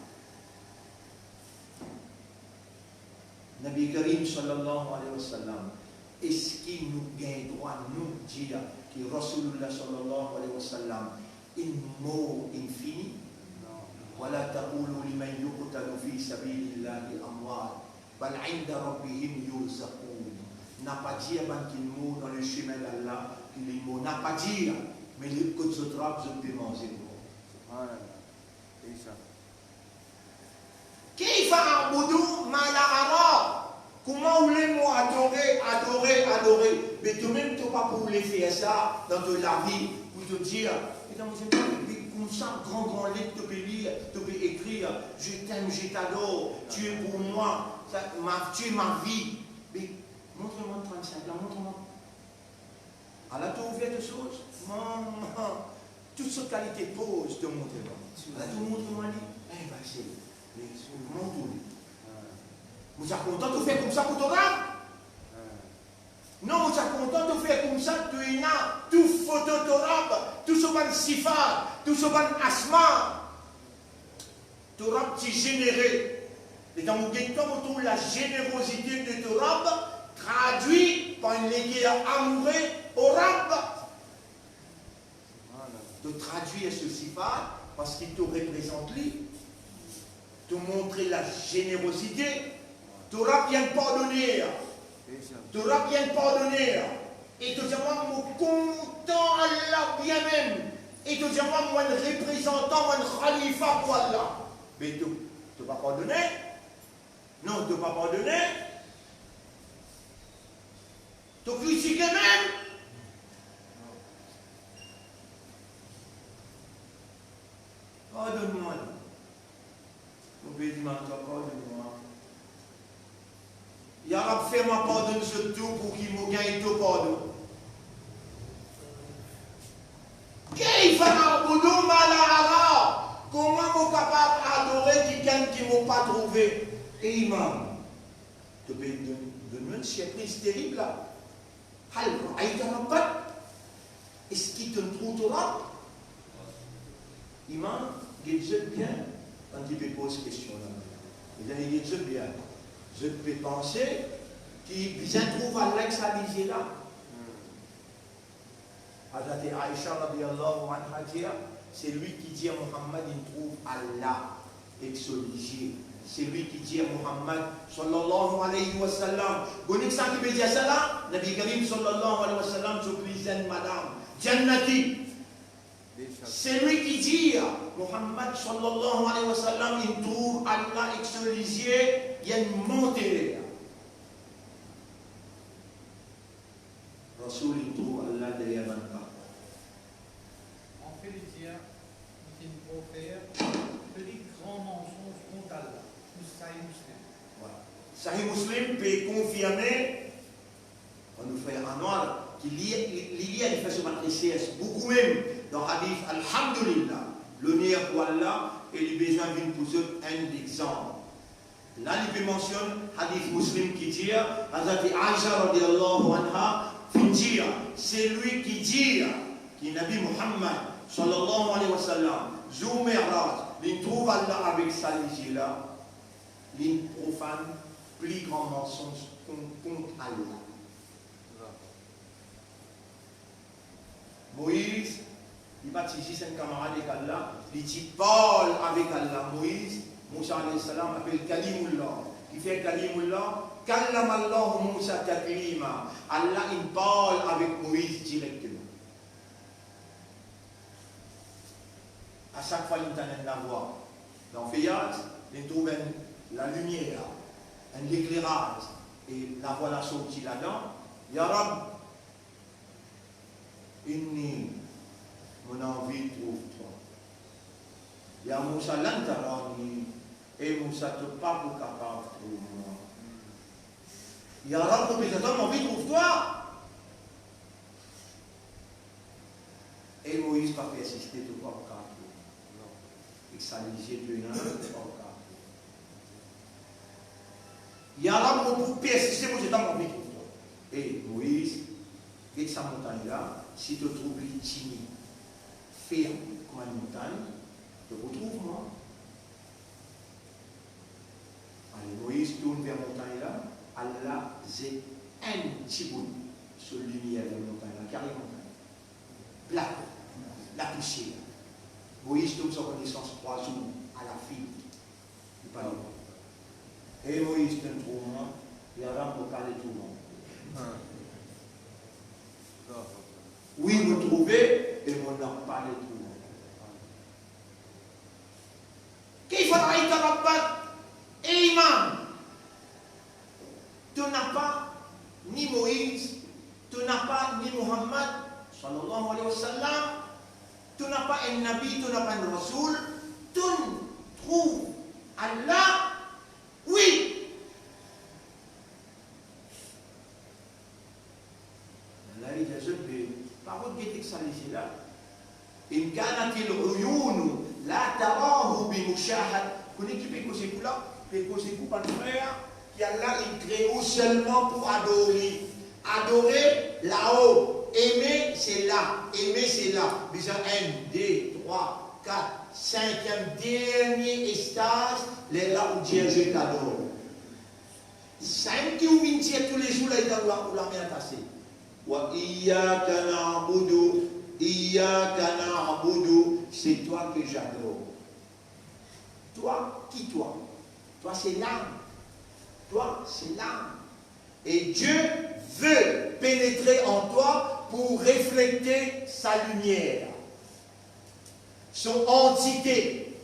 Nabi Karim sallallahu alayhi wa sallam, eski nou gagn drwa nou dir ki Rasoulullah sallallahu alayhi wa sallam inn mor, inn fini? Non. Wala taqulu liman yuqtalu fi sabilillahi amwat, bal inda rabbihim yurzaqun. Napa dir bann ki mor dan lesime d'Allah ki li mor. Napa dir, me li kot zot Rab, zot pe manze ankor. Subhanallah. Esa. Kayfa a'budu ma la ara? Kouma ou le mo adore, adore, adore? Me tomem to pa pou le fer sa dan to lavi, pou to dir, e dan mo zemi, me koumsa gran, gran let to pe lir, to pe ekrir, "Je t'aime, je t'adore, tu es pour moi, sa, ma, tu es ma vie." Me montre mwa trant-sink la, montre mwa. Ala to ouver to soz, mama, tou sort kalite poz to montre mwa. Ala to montre mwa li, eh, ba se, me kouma to li. Mo ti a kontan to fer koumsa pou to Rab. Non, mo ti a kontan to fer koumsa, to ena tou foto to Rab, tou so bann sifat, tou so bann asma. To Rab ti zenere. Letan mo get twa, mo trouv lazenerozite de to Rab tradwi par enn leker amoure o Rab. To tradwir so sifat parski to reprezant li. To montre lazenerozite. To Rab enn pardoner. To Rab enn pardoner. E to dir mwa, mo kontan Allah bien mem. E to dir mwa, mo enn reprezantan, mo enn khalifa pou Allah. Me to, to pa pardone? Non, to pa pardone? To kritike mem? Pardonn mwa. Mo pe dimann twa, pardonn mwa. Ya Rab, fer mwa pardonn zot tou pou ki mo gagn to pardon. Kayfa a'budu ma la ara? Kouma mo kapav adore kikenn ki mo pa trouve? E imam, to pe donn, donn mwa enn sirpriz terib la. Hal ra'ayta rabbak? Eski to'nn trouv to Rab? Imam, get zot bien, kan li pe poz kestion la. Mezanmi, get zot bien. Zot pe panse ki bizin trouv Allah ek sa lizie la. Hazrat Aisha radiyallahu anha dir, selwi ki dir Muhammad inn trouv Allah ek so lizie, selwi ki dir Muhammad sallallahu alayhi wa sallam, kone ki sa ki pe dir sa la? Nabi Karim sallallahu alayhi wa sallam, so pli zenn madam, jannati. Selwi ki dir Muhammad sallallahu alayhi wa sallam inn trouv Allah ek so lizie, li enn manter. Rasoul inn trouv Allah deryer bann pa. An verite, li finn profer pli gran mansonz kont Allah, Sahih Muslim. Wi. Sahih Muslim pe konfirme, nou frer Anwar, ki li, li, li, li fer so bann resers boukou mem dan hadis, Alhamdulillah, loner pou Allah, e li bizin vinn pou zot enn lexanp. La li pe mansionn hadis Muslim ki dir, Hazrat Aisha radiyallahu anha finn dir, selwi ki dir ki Nabi Muhammad sallallahu alayhi wa sallam, zour Miraj, li trouv Allah avek sa lizie la, li profer pli gran mansonz kont, kont Allah. Moiz, li pa ti zis enn kamarad ek Allah, li ti parl avek Allah. Moiz, Mousa alayhi salam apel Kalimullah. Kifer Kalimullah? Kallama Allahu Mousa taklima. Allah inn parl avek Moiz direkteman. A sak fwa li tann enn lavwa dan feyaz, li trouv enn lalimier, enn lekleraz, e lavwa la sorti ladan, Ya Rab, inni, mo anvi trouv twa. Ya Mousa, lan tarani, e Mousa, to pa pou kapav trouv mwa. Ya Rab, mo pe tann, mo anvi trouv twa. E Moiz pa persiste, to pa pou kapav trouv mwa. Ek sa lizie pena, to pa pou kapav trouv mwa. Ya Rab, mo pou persiste, mo tann, mo anvi trouv twa. E Moiz, get sa montagn la, si to trouv li tini, ferm kouma enn montagn, to pou trouv mwa. Ale, Moiz tourn ver montagn la, Allah zet enn tibout so limier dan montagn la, ki ariv montagn la, plat, lapousyer. Moiz tom san konesans trwa zour alafit. Li pa trouve. E Moiz, to trouv mwa? Ya Rab, mo pa le trouv mwa. Wi, mo trouve, e mo napa le trouv mwa. Kayfa ra'ayta rabbak, ey Imam? To napa ni Moiz, to napa ni Muhammad, sallallahu alayhi wa sallam, to napa enn nabi, to napa enn rasoul, to trouv Allah? Wi. La li dir zot, be, pa rod gete sa lizie la. In kanatil uyunu la tarahu bi mushahad. Kone ki pe koze kou la? Pe koze kou bann frer ki Allah inn kree ou selman pou ador li. Adore lao, eme se la, eme se la. Bizin enn, de, trwa, kat, sinkiem, dernie estaz, lerla ou dir, je t'adore. Sa mem ki ou vinn dir toulezour la, ou la, ou lame atase. Wa iyyaka na'budu, iyyaka na'budu, c'est toi que j'adore. Toi, qui toi? Toi, c'est l'âme. Toi, c'est l'âme. Et Dieu veut pénétrer en toi pour refléter sa lumière, son entité.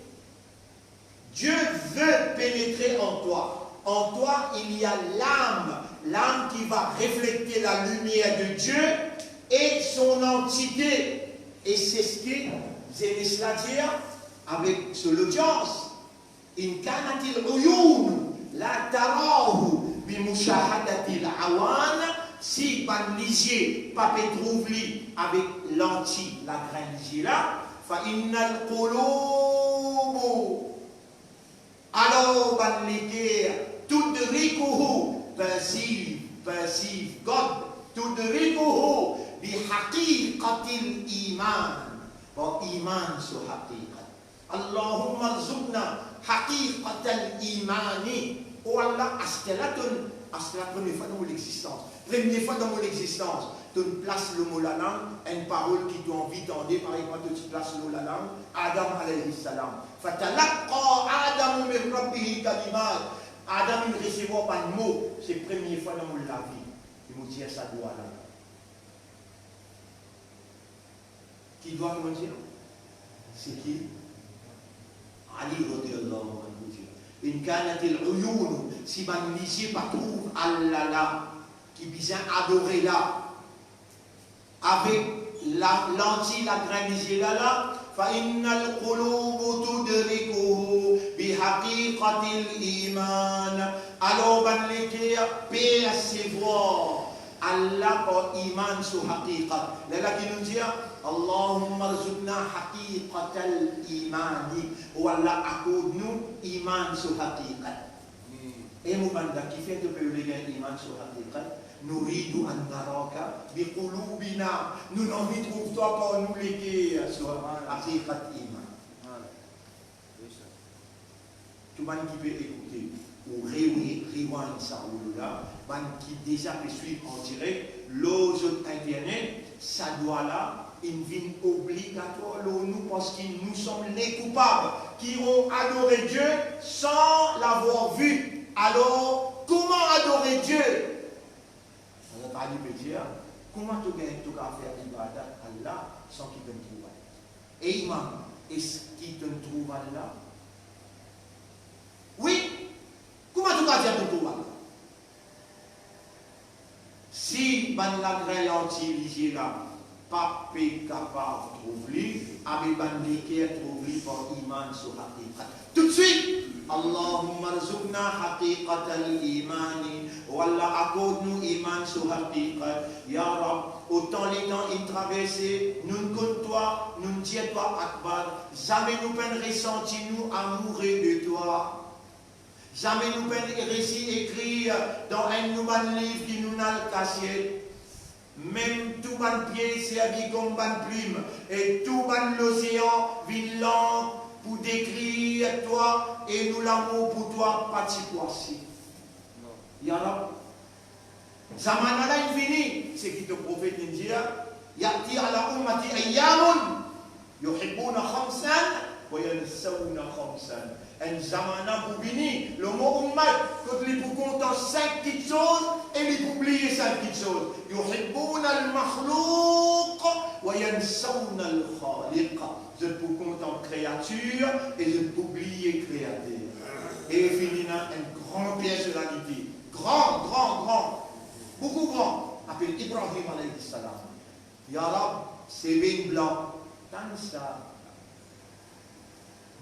Dieu veut pénétrer en toi. En toi, il y a l'âme, l'âme qui va refléter la lumière de Dieu et son entité. Et c'est ce que Zenes la dir avek so lodians. In kanatil uyunu la tarahu bi mushahadatil awan, si bann lizie pa pe trouv li avek lanti lagrin lizie la, fa innal qulubu, alor bann leker, tudrikuhu, perceive, perceive God, tudrikuhu bi haqiqatil iman, par iman so haqiqat. Allahumma rzuqna haqiqatal imani. O Allah, aster la to, aster la premie fwa dan mo lexistans. Premie fwa dan mo lexistans, to plas lor mo lalang enn parol ki to anvi tande, parey kouma to ti plas lor lalang Adam alayhi salam. Fatalaqqa Adamu min Rabbihi kalimat. Adam inn resevwar bann mo, se premie fwa dan mo lavi ki mo dir sa dwa la. Ki dwa ki mo dir? Se ki? Ali radiyallahu anhu dir, "In kanatil uyun, si bann lizie pa trouv Allah la, ki bizin adore la, avek la, lanti lagrin lizie la la, fa innal qulub tudrikuhu bi haqiqatil iman." Alor bann leker persevwar Allah par iman so haqiqat. Lerla ki nou dir, "Allahumma rzuqna haqiqatal imani." O Allah, akord nou iman so haqiqat. Hmm. E mo banda, kifer to pe oule gagn iman so haqiqat? Nuridu an naraka bi qulubina. Nou anvi trouv twa par nou leker so haqiqat iman. Tou bann ki pe ekoute, ou re-, re-, rewind sa audio la, bann ki deza pe swiv an direk lor zot internet, sa dwa la inn vinn obligatwar lor nou, parski nous sommes les coupables qui ont adoré Dieu sans l'avoir vu. Alors, comment adorer Dieu? Hazrat Ali pe dir, kouma to gagn, to kapav fer ibadat Allah san ki to trouv Allah? E iman, eski to trouv Allah? Wi, kouma to kapav dir to trouv Allah? Si bann lagrin lanti lizie la pa pe kapav trouv li, abe bann leker trouv li par iman so haqiqat. Toutswit, Allahumma rzuqna haqiqatal imani. O Allah, akord nou iman so haqiqat. Ya Rab, otan letan inn traverse, nou'nn konn twa, nou'nn dir twa akbar, zame nou pa'nn resanti nou amoure de twa. Zame nou pa'nn resi ekrir dan enn nou bann liv ki nou'nn al kasiet. Mem tou bann pie servi kom bann plim, e tou bann losean vinn lang pou dekrir twa, e nou lamour pou twa pa ti pou ase. Ya Rab, zamana la inn vini, seki to profet inn dir, ya'ti ala ummati ayyamun yuhibbuna khamsan wa yansawna khamsan. Enn zamana pou vini, lor mo ummat, kot li pou kontan sink kitsoz e li pou bliye sink kitsoz. Yuhibbuna al-makhluq wa yansawna al-khaliq. Zot pou kontan kreatir e zot pou bliye Kreater. E finn ena enn gran personalite, gran, gran, gran, boukou gran, apel Ibrahim alayhi salam. Ya Rab, seve inn blan. Tann sa.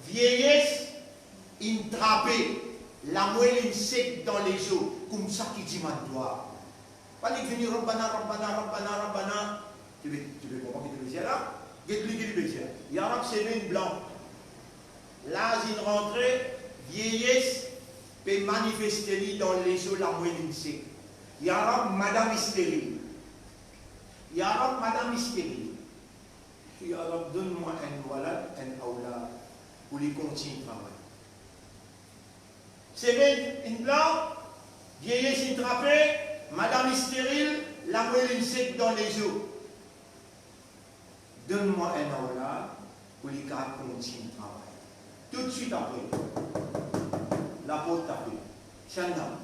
Vieyes inn trape, lamwel inn sek dan lezo, koumsa ki dimann twa. Pa nek vini Rabbana, Rabbana, Rabbana, Rabbana. To pe, to pe konpran ki to pe dir la? Get li ki li pe dir. Ya Rab, seve inn blan. Laz inn rantre, vieyes pe manifeste li dan lezo, lamwel inn sek. Ya Rab, madam steril. Ya Rab, madam steril. Ya Rab, donn mwa enn walad, enn awlad, pou li kontign travay. Seve inn blan, vieyes inn trape, madam steril, lamwel inn sek dan lezo. Donn mwa enn awlad pou li kapav kontign travay. Toutswit apre, laport tape. Ti enn dam.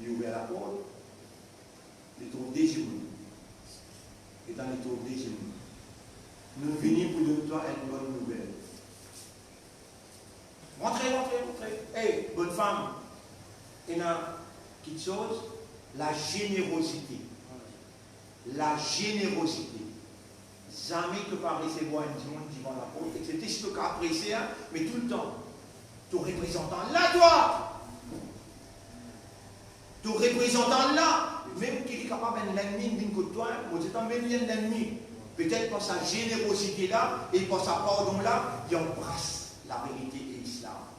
Li ouver laport, li trouv de dimoun. Letan li trouv de dimoun, nou vini pou donn twa enn bonn nouvel. Rantre, rantre, rantre. E, bonn fam, ena kitsoz, lazenerozite. Lazenerozite. Zame to pa resevwar enn dimoun divan laport, exepte si to kapav prese, me toultan to reprezantan la twa. To reprezantan la, mem ki li kapav enn lennmi vinn kot twa, mo dir twa mem li enn lennmi. Petet par sa zenerozite la e par sa pardon la, li anbras laverite e Lislam.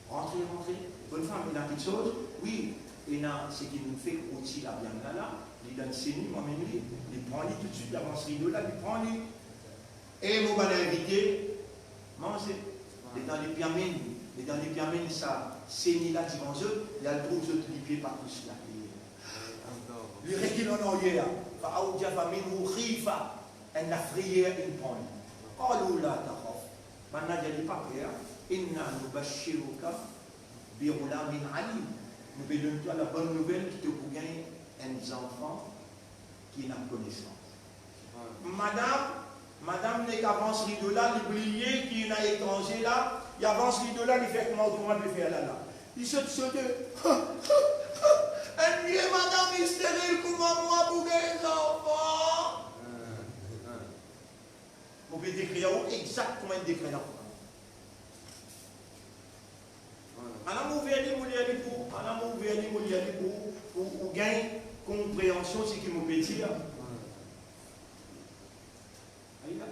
Rantre, rantre. Bonn fam, ena kitsoz? Wi, ena seki nou fek roti laviann la la, li dan seni, mo amenn li, li pran li toutswit, li avans rido la, li pran li. E mo bann invite, manze. Letan li pe amenn, letan li pe amenn sa seni la divan zot, li al trouv zot lipie pa tous later. Li rekil an aryer, fa awjasa minhum khifa, enn lafreyer inn pran li. Qalu la takhaf. Bann la dir li, pa per, inna nubashshiruka bi ghulamin alim. Nou pe donn twa labonn nouvel ki to pou gagn enn zanfan ki ena konesans. Madam, madam nek avans rido la, li bliye ki ena etranze la, li avans rido la, li fer kouma, kouma li pe fer la, la. Li sot, sote. Enn vie madam steril kouma mwa pou gagn zanfan. Mo pe dekrir ou exakt kouma inn dekrir la. Ala mo ouver li, mo lir li pou, ala mo ouver li, mo lir li pou, pou ou gagn konpreansion seki mo pe dir. Ayi la.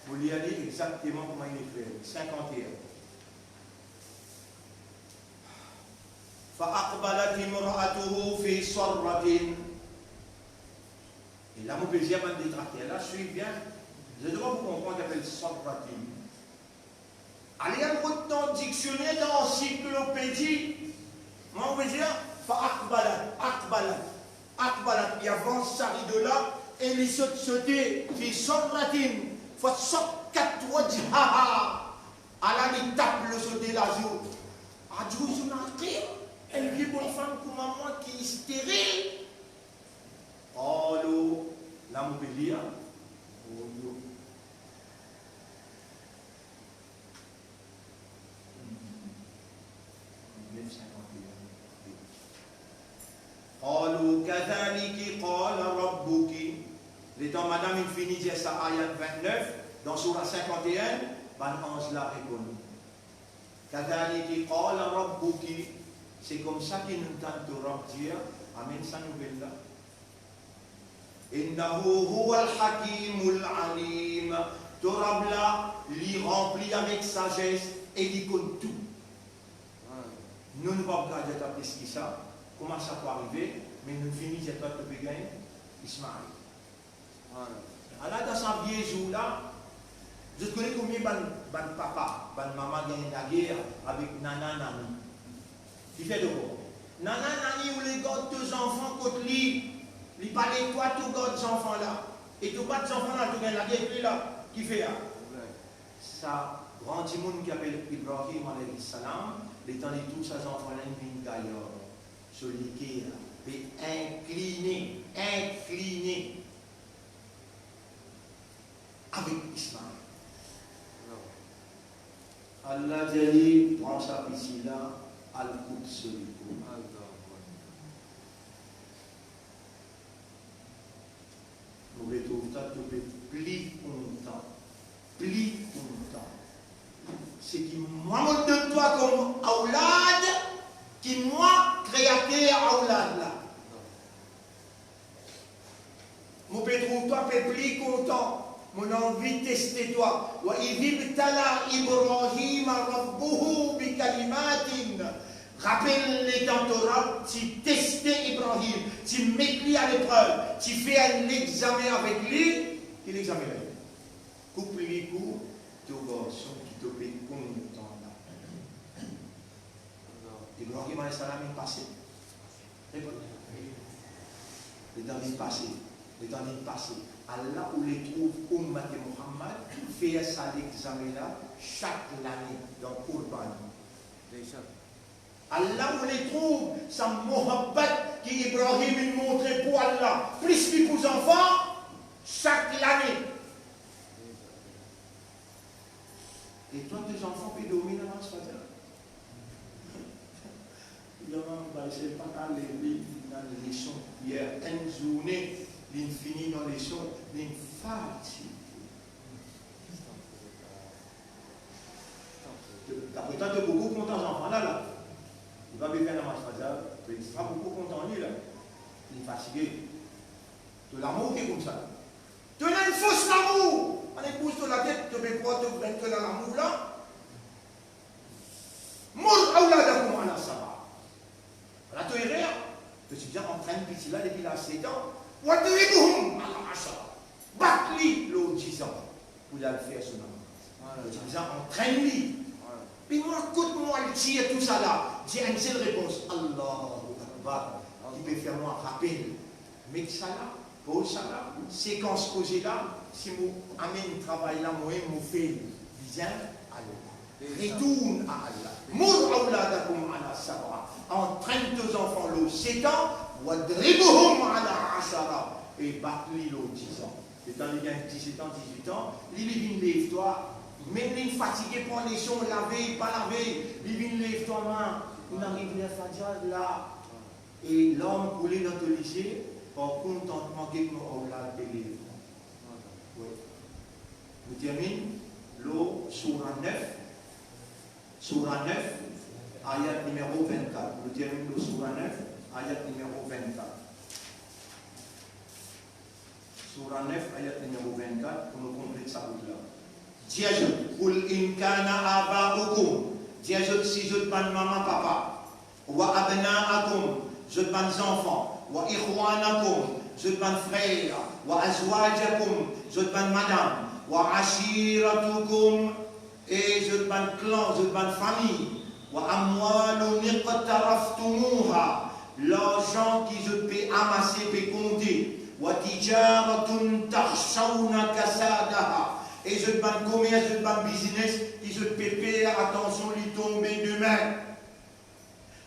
Mo lir li exakteman kouma inn ekrir, sinkante-enn. Fa aqbalat imra'atuhu fi sarratin. E la mo pe dir bann detrakter la, swiv bien. Zot devan pou konpran ki apel sarratin. Ale al rod dan diksioner, dan ansiklopedi. Mwa, mo pe dir, fa aqbalat, aqbalat, aqbalat, li avans sa rido la, e li sot sote, fi sarratin, fa sakkat wajhaha. Ala li tap lor so de lazo. Ajuzun aqim, enn vie bonn fam kouma mwa ki steril. Qalu, la mo pe lir, oh, yo. Qalu kadhaliki qala rabbuki. Letan madam inn fini dir sa ayat vintnef, dan soura sinkante-enn, bann anz la reponn. Kadhaliki qala rabbuki, se koumsa ki nou tann to Rab dir, amenn sa nouvel la. Innahu huwal hakimul alim. To Rab la, li ranpli avek sazes e li konn tou. Nou, nou pa pou kapav dir twa plis ki sa, kouma sa pou arive, me nou fini dir twa to pe gagn Ismael. Ala dan sa vie zour la, zot kone konbien bann, bann papa, bann mama gagn lager avek nana nani. Ki fer de bon. Nana nani oule gard to zanfan kot li, li pa le twa to gard zanfan la. E to bat zanfan la, to gagn lager ek li la. Ki fer la? Sa gran dimoun ki apel Ibrahim alayhi salam, letan li trouv sa zanfan la inn vinn gayar, so leker pe inkline, inkline avek Ismael. Allah dir li, pran sa piti la, al kout so likou. Mo retrouv twa, to pe pli kontan, pli kontan. Seki mwa mo donn twa kom awlad, ki mwa kreater awlad la. Mo pe trouv twa pe pli kontan, mo anvi teste twa. Wa idh ibtala Ibrahima rabbuhu bikalimatin. Rapel letan to Rab ti teste Ibrahim, ti met li a leprev, ti fer enn lexame avek li. Ki lexame la? Koup likou to garson ki to pe kontan la. Ibrahim alayhi salam inn pase. Letan li pase, letan li pase, Allah oule trouv oumat Muhammad fer sa lexame la sak lane dan Kourban. Allah oule trouv sa mohabbat ki Ibrahim inn montre pou Allah, plis ki pou zanfan, sak lane. E twa, to zanfan pe dormi namaz Fajr? Li dir mwa, mo pa esey pa kale, li finn dan leson. Yer, enn zourne, li fini dan leson, li fatige. Dapre twa, to boukou kontan zanfan la, la. Li pa pe fer namaz Fajr, me to boukou kontan li la. Li fatige. To lamour ki koumsa. To ena enn fos lamour. Ane bouz to latet, to pe krwar to, to ena lamour la. Muru awladakum ala saba. Ala to erer. To ti bizin antrenn piti la depi laz set an. Wadribuhum ala ashra. Bat li lor diz an pou li al fer so namaz. To ti bizin antrenn li. Me mwa, kot mo al tir tousala? Dir enn sel repons, Allahu Akbar, ki pe fer mwa rapel. Met sa la, poz sa la, sekans koze la, si mo amenn travay la, mo inn mo fer bizin, alor. Retourn a Allah. Mur awladakum ala sab'a. Antrenn to zanfan lor set an, wadribuhum ala ashara. E bat li lor diz an. Letan li gagn diset an, dizwit an, li, li vinn lev twa. Mem li fatige, pran leson, lave, pa lave, li vinn lev twa, ma, inn ariv ler Fajr la. E larm koule dan to lizie, par kontantman, get mo awlad pe lev. Wi. Nou terminn lor soura nef, soura nef, ayat nimero vennkat. Nou terminn lor soura nef, ayat nimero vennkat. Soura nef, ayat nimero vennkat, pou nou konplet sa bout la. Dir zot, qul in kana aba'ukum, dir zot, si zot bann mama, papa, wa abna'akum, zot bann zanfan, wa ikhwanakum, zot bann frer, wa azwajakum, zot bann madam, wa ashiratukum, e zot bann klan, zot bann fami, wa amwalun iqtaraftumuha, larzan ki zot pe amase, pe konte, wa tijaratun takhshawna kasadaha, e zot bann komers, zot bann biznes ki zot pe per, atansion, li tonbe demin.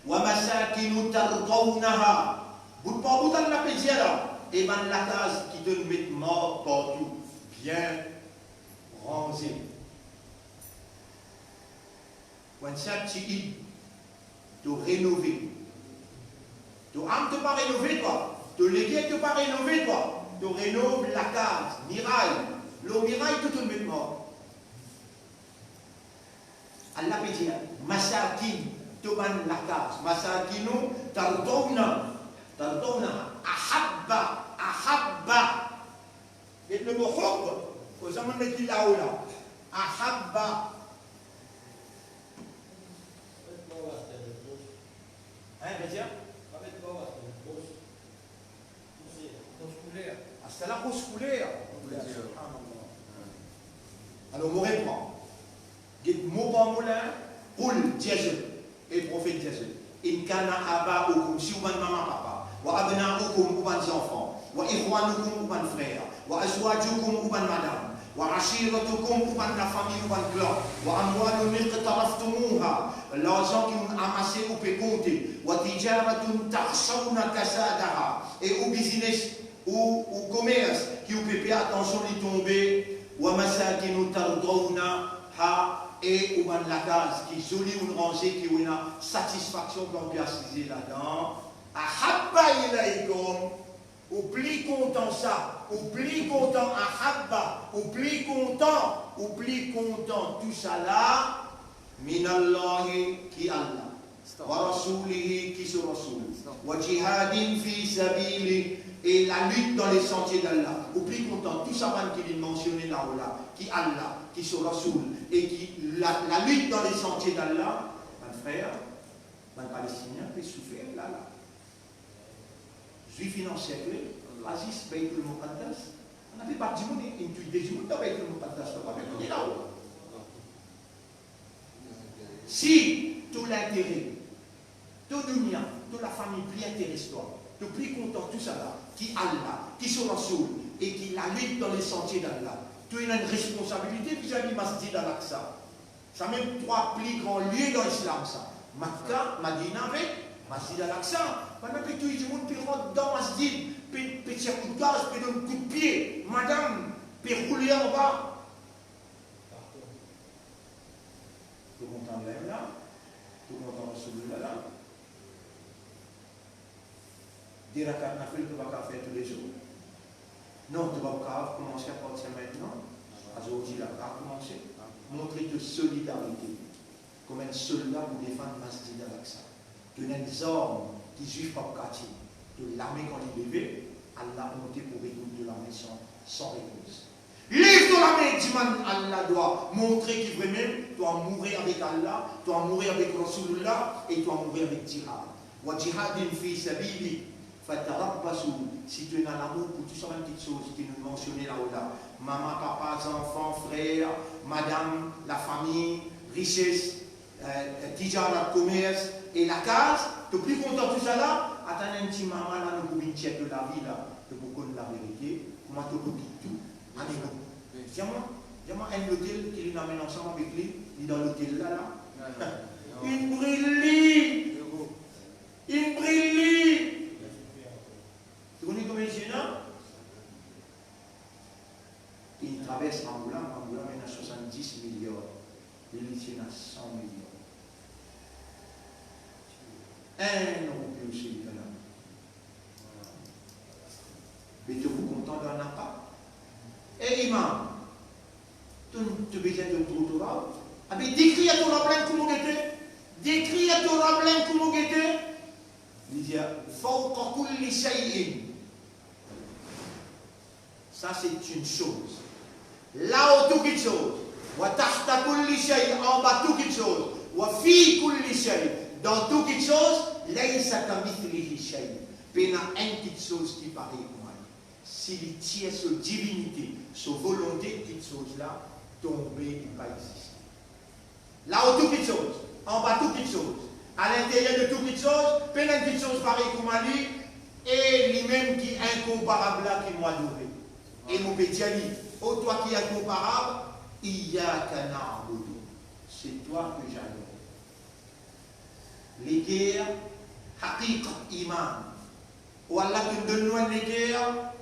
Wa masakinu tardawnaha. Bout par bout, Allah pe dir la, e bann lakaz ki to'nn met mark partou, bien ranze. Pou enn sinp ti id, to renove. To am, to pa renove twa. To leger, to pa renove twa. To renov lakaz, miray. Lor miray, to to'nn met mark. Allah pe dir, masakin, to bann lakaz, masakinu tardawna, tardawna, ahabba, ahabba. Get le mo hubb, kouma zot met li lao la. Ahabba. Hein, vedir? Ros kouler. Ah, sa la ros kouler. Subhanallah. Alor, mo repran. Get mo par mo la, qul, dir zot, e profet, dir zot, in kana aba'ukum, si ou bann mama, papa, wa abna'ukum, ou bann zanfan, wa ikhwanukum, ou bann frer, wa azwajukum, ou bann madam, wa ashiratukum, ou bann lafami, ou bann klan, wa amwalun iqtaraftumuha, larzan ki ou'nn amase, ou pe konte, wa tijaratun takhshawna kasadaha, e ou biznes, ou, ou komers ki ou pe per, atansion, li tonbe, wa masakinu tardawnaha, e ou bann lakaz ki zoli, ou'nn ranze, ki ou ena satisfaksion kan ou pe asize ladan, ahabba ilaykum, ou pli kontan sa, ou pli kontan, ahabba, ou pli kontan, ou pli kontan tousala, minallahi, ki Allah, wa rasulihi, ki so Rasoul, wa jihadin fi sabilihi, e lalit dan lesantie d'Allah. Ou pli kontan tou sa bann ki li mansione lao la, ki Allah, ki so Rasoul, e ki la, lalit dan lesantie d'Allah, bann frer, bann Palestinien pe soufer la, la. Zwif inn anserkle, pa zis Baytul Muqaddas. Ena pe bat dimoun, inn touy de dimoun dan Baytul Muqaddas, pa pe touy lao. Si to lintere, to dounia, to lafami pli interes twa, to pli kontan tousala ki Allah, ki so Rasoul, e ki lalit dan lesantie d'Allah, to ena enn responsabilite vizavi Masjid Al-Aqsa. Samem trwa pli gran lie dan Islam sa. Makka, Madina avek Masjid Al-Aqsa. Bann la pe touy dimoun, pe rant dan masjid, pe, pe tir kout gaz, pe donn kout pie, madam, pe roule anba. To kontan Allah la? To kontan Rasoulillah la? De rakat nafil to pa kapav fer toulezour? Non, to pa kapav koumanse apartir mintnan, azordi la, pa koumanse. Montre to solidarite kouma enn solda pou defann Masjid Al-Aqsa. To ena enn zarm ki Zwif pa pou kapav tir. To lame kan li leve, Allah onte pou retourn to lame san, san repons. Lev to lame, dimann Allah dwa, montre ki vremem to amoure avek Allah, to amoure avek Rasoulillah e to amoure avek jihad. Wa jihadin fi sabilihi, fatarabbasu, si to ena lamour pou tou sa bann kiksoz ki nou mansione lao la, mama, papa, zanfan, frer, madam, lafami, rises, eh, tijarat, komers e lakaz, to pli kontan tousala, atann enn ti moman la, nou pou vinn tir to lavi la, to pou konn laverite, kouma to pou kit tou, ale nou. Dir mwa, dir mwa enn lotel ki li amenn ansam avek li, Li dan lotel la, la. Non, non, non. Inn bril li. Inn bril li. To kone konbien li ti ena? Inn travers Angola, Angola ena swasanndis miliar. Li, li ti ena san miliar. Enn roupi osi li pena. Me to pou kontan dan napa. E imam, to, to bizin to trouv twa. Abe, dekrir to problem kouma gete. Dekrir to problem kouma gete. Li dir, fawqa kulli shay'in. Sa se enn soz. Lao tou kitsoz, wa tahta kulli shay, anba tou kitsoz, wa fi kulli shay, dan tou kitsoz, laysa kamithlihi shay, pena enn kitsoz ki parey kouma li. Si li tir so divinite, so volonte, kitsoz la tonbe, li pa existe. Lao tou kitsoz, anba tou kitsoz, alinteryer de tou kitsoz, pena enn kitsoz parey kouma li, e limem ki inkonparab la ki mo adore. E mo pe dir li, o twa ki inkonparab, iyyaka na'budu, c'est toi que j'adore. Leker, haqiqat iman. O Allah, to'nn donn nou enn leker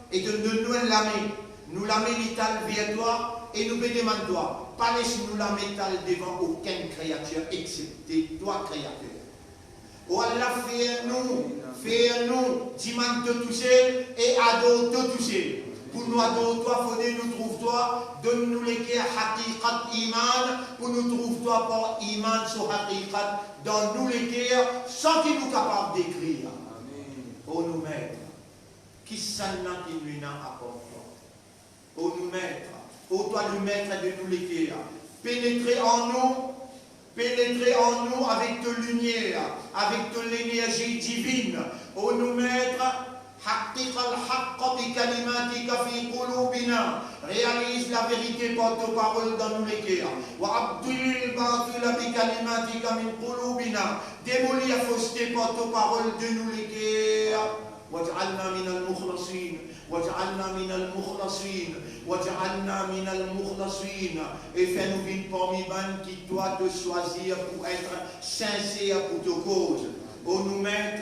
e to'nn donn nou enn lame. Nou lame li tal ver twa e nou pe demann twa, pa les nou lame tal devan okenn kreatir exsepte twa, Kreater. O Allah, fer nou, fer nou dimann to tousel e ador to tousel. Pou nou ador twa, fode nou trouv twa, donn nou leker haqiqat iman, pou nou trouv twa par iman so haqiqat dan nou leker, san ki nou kapav dekrir. Amin. O nou Met, kisannla ki nou ena apar twa? O nou Met, o twa le Met de nou leker, penetre an nou, penetre an nou avek to limier, avek to lenerzi divinn. O nou Met, haqqil haqqa bi kalimatika fi qulubina, realiz laverite par to parol dan nou leker. Wa abtilil batila bi kalimatika min qulubina, demolir foste par to parol de nou leker. Waj'alna minal mukhlasin, waj'alna minal mukhlasin, waj'alna minal mukhlasin. E fer nou vinn parmi bann ki twa to swazir pou et sinser pou to koz. O nou Met,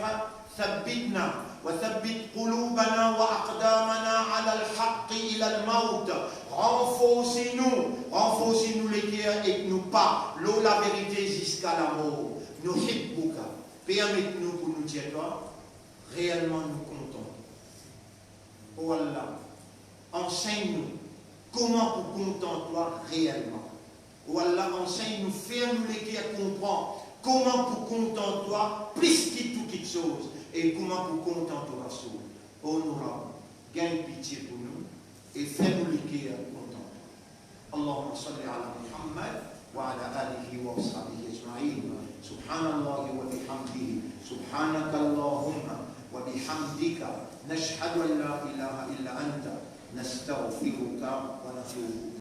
thabbitna wa thabbit qulubana wa aqdamana alal haqqi ilal mawt. Ranforsi nou, ranforsi nou leker ek nou pa lor laverite ziska lamor. Nuhibbuka, permet nou pou nou dir twa, reelman nou kontan. O Allah, ansegn nou kouma pou kontan twa reelman. O Allah, ansegn nou, fer nou leker konpran kouma pou kontan twa plis ki tou kitsoz e kouma pou kontan to Rasoul. O nou Rab, gagn pitie pou nou e fer nou leker kontan twa. اللهم صل على محمد وعلى آله وأصحابه أجمعين. سبحان الله وبحمده، سبحانك اللهم وبحمدك، نشهد أن لا إله إلا أنت، نستغفرك ونتوب إليك.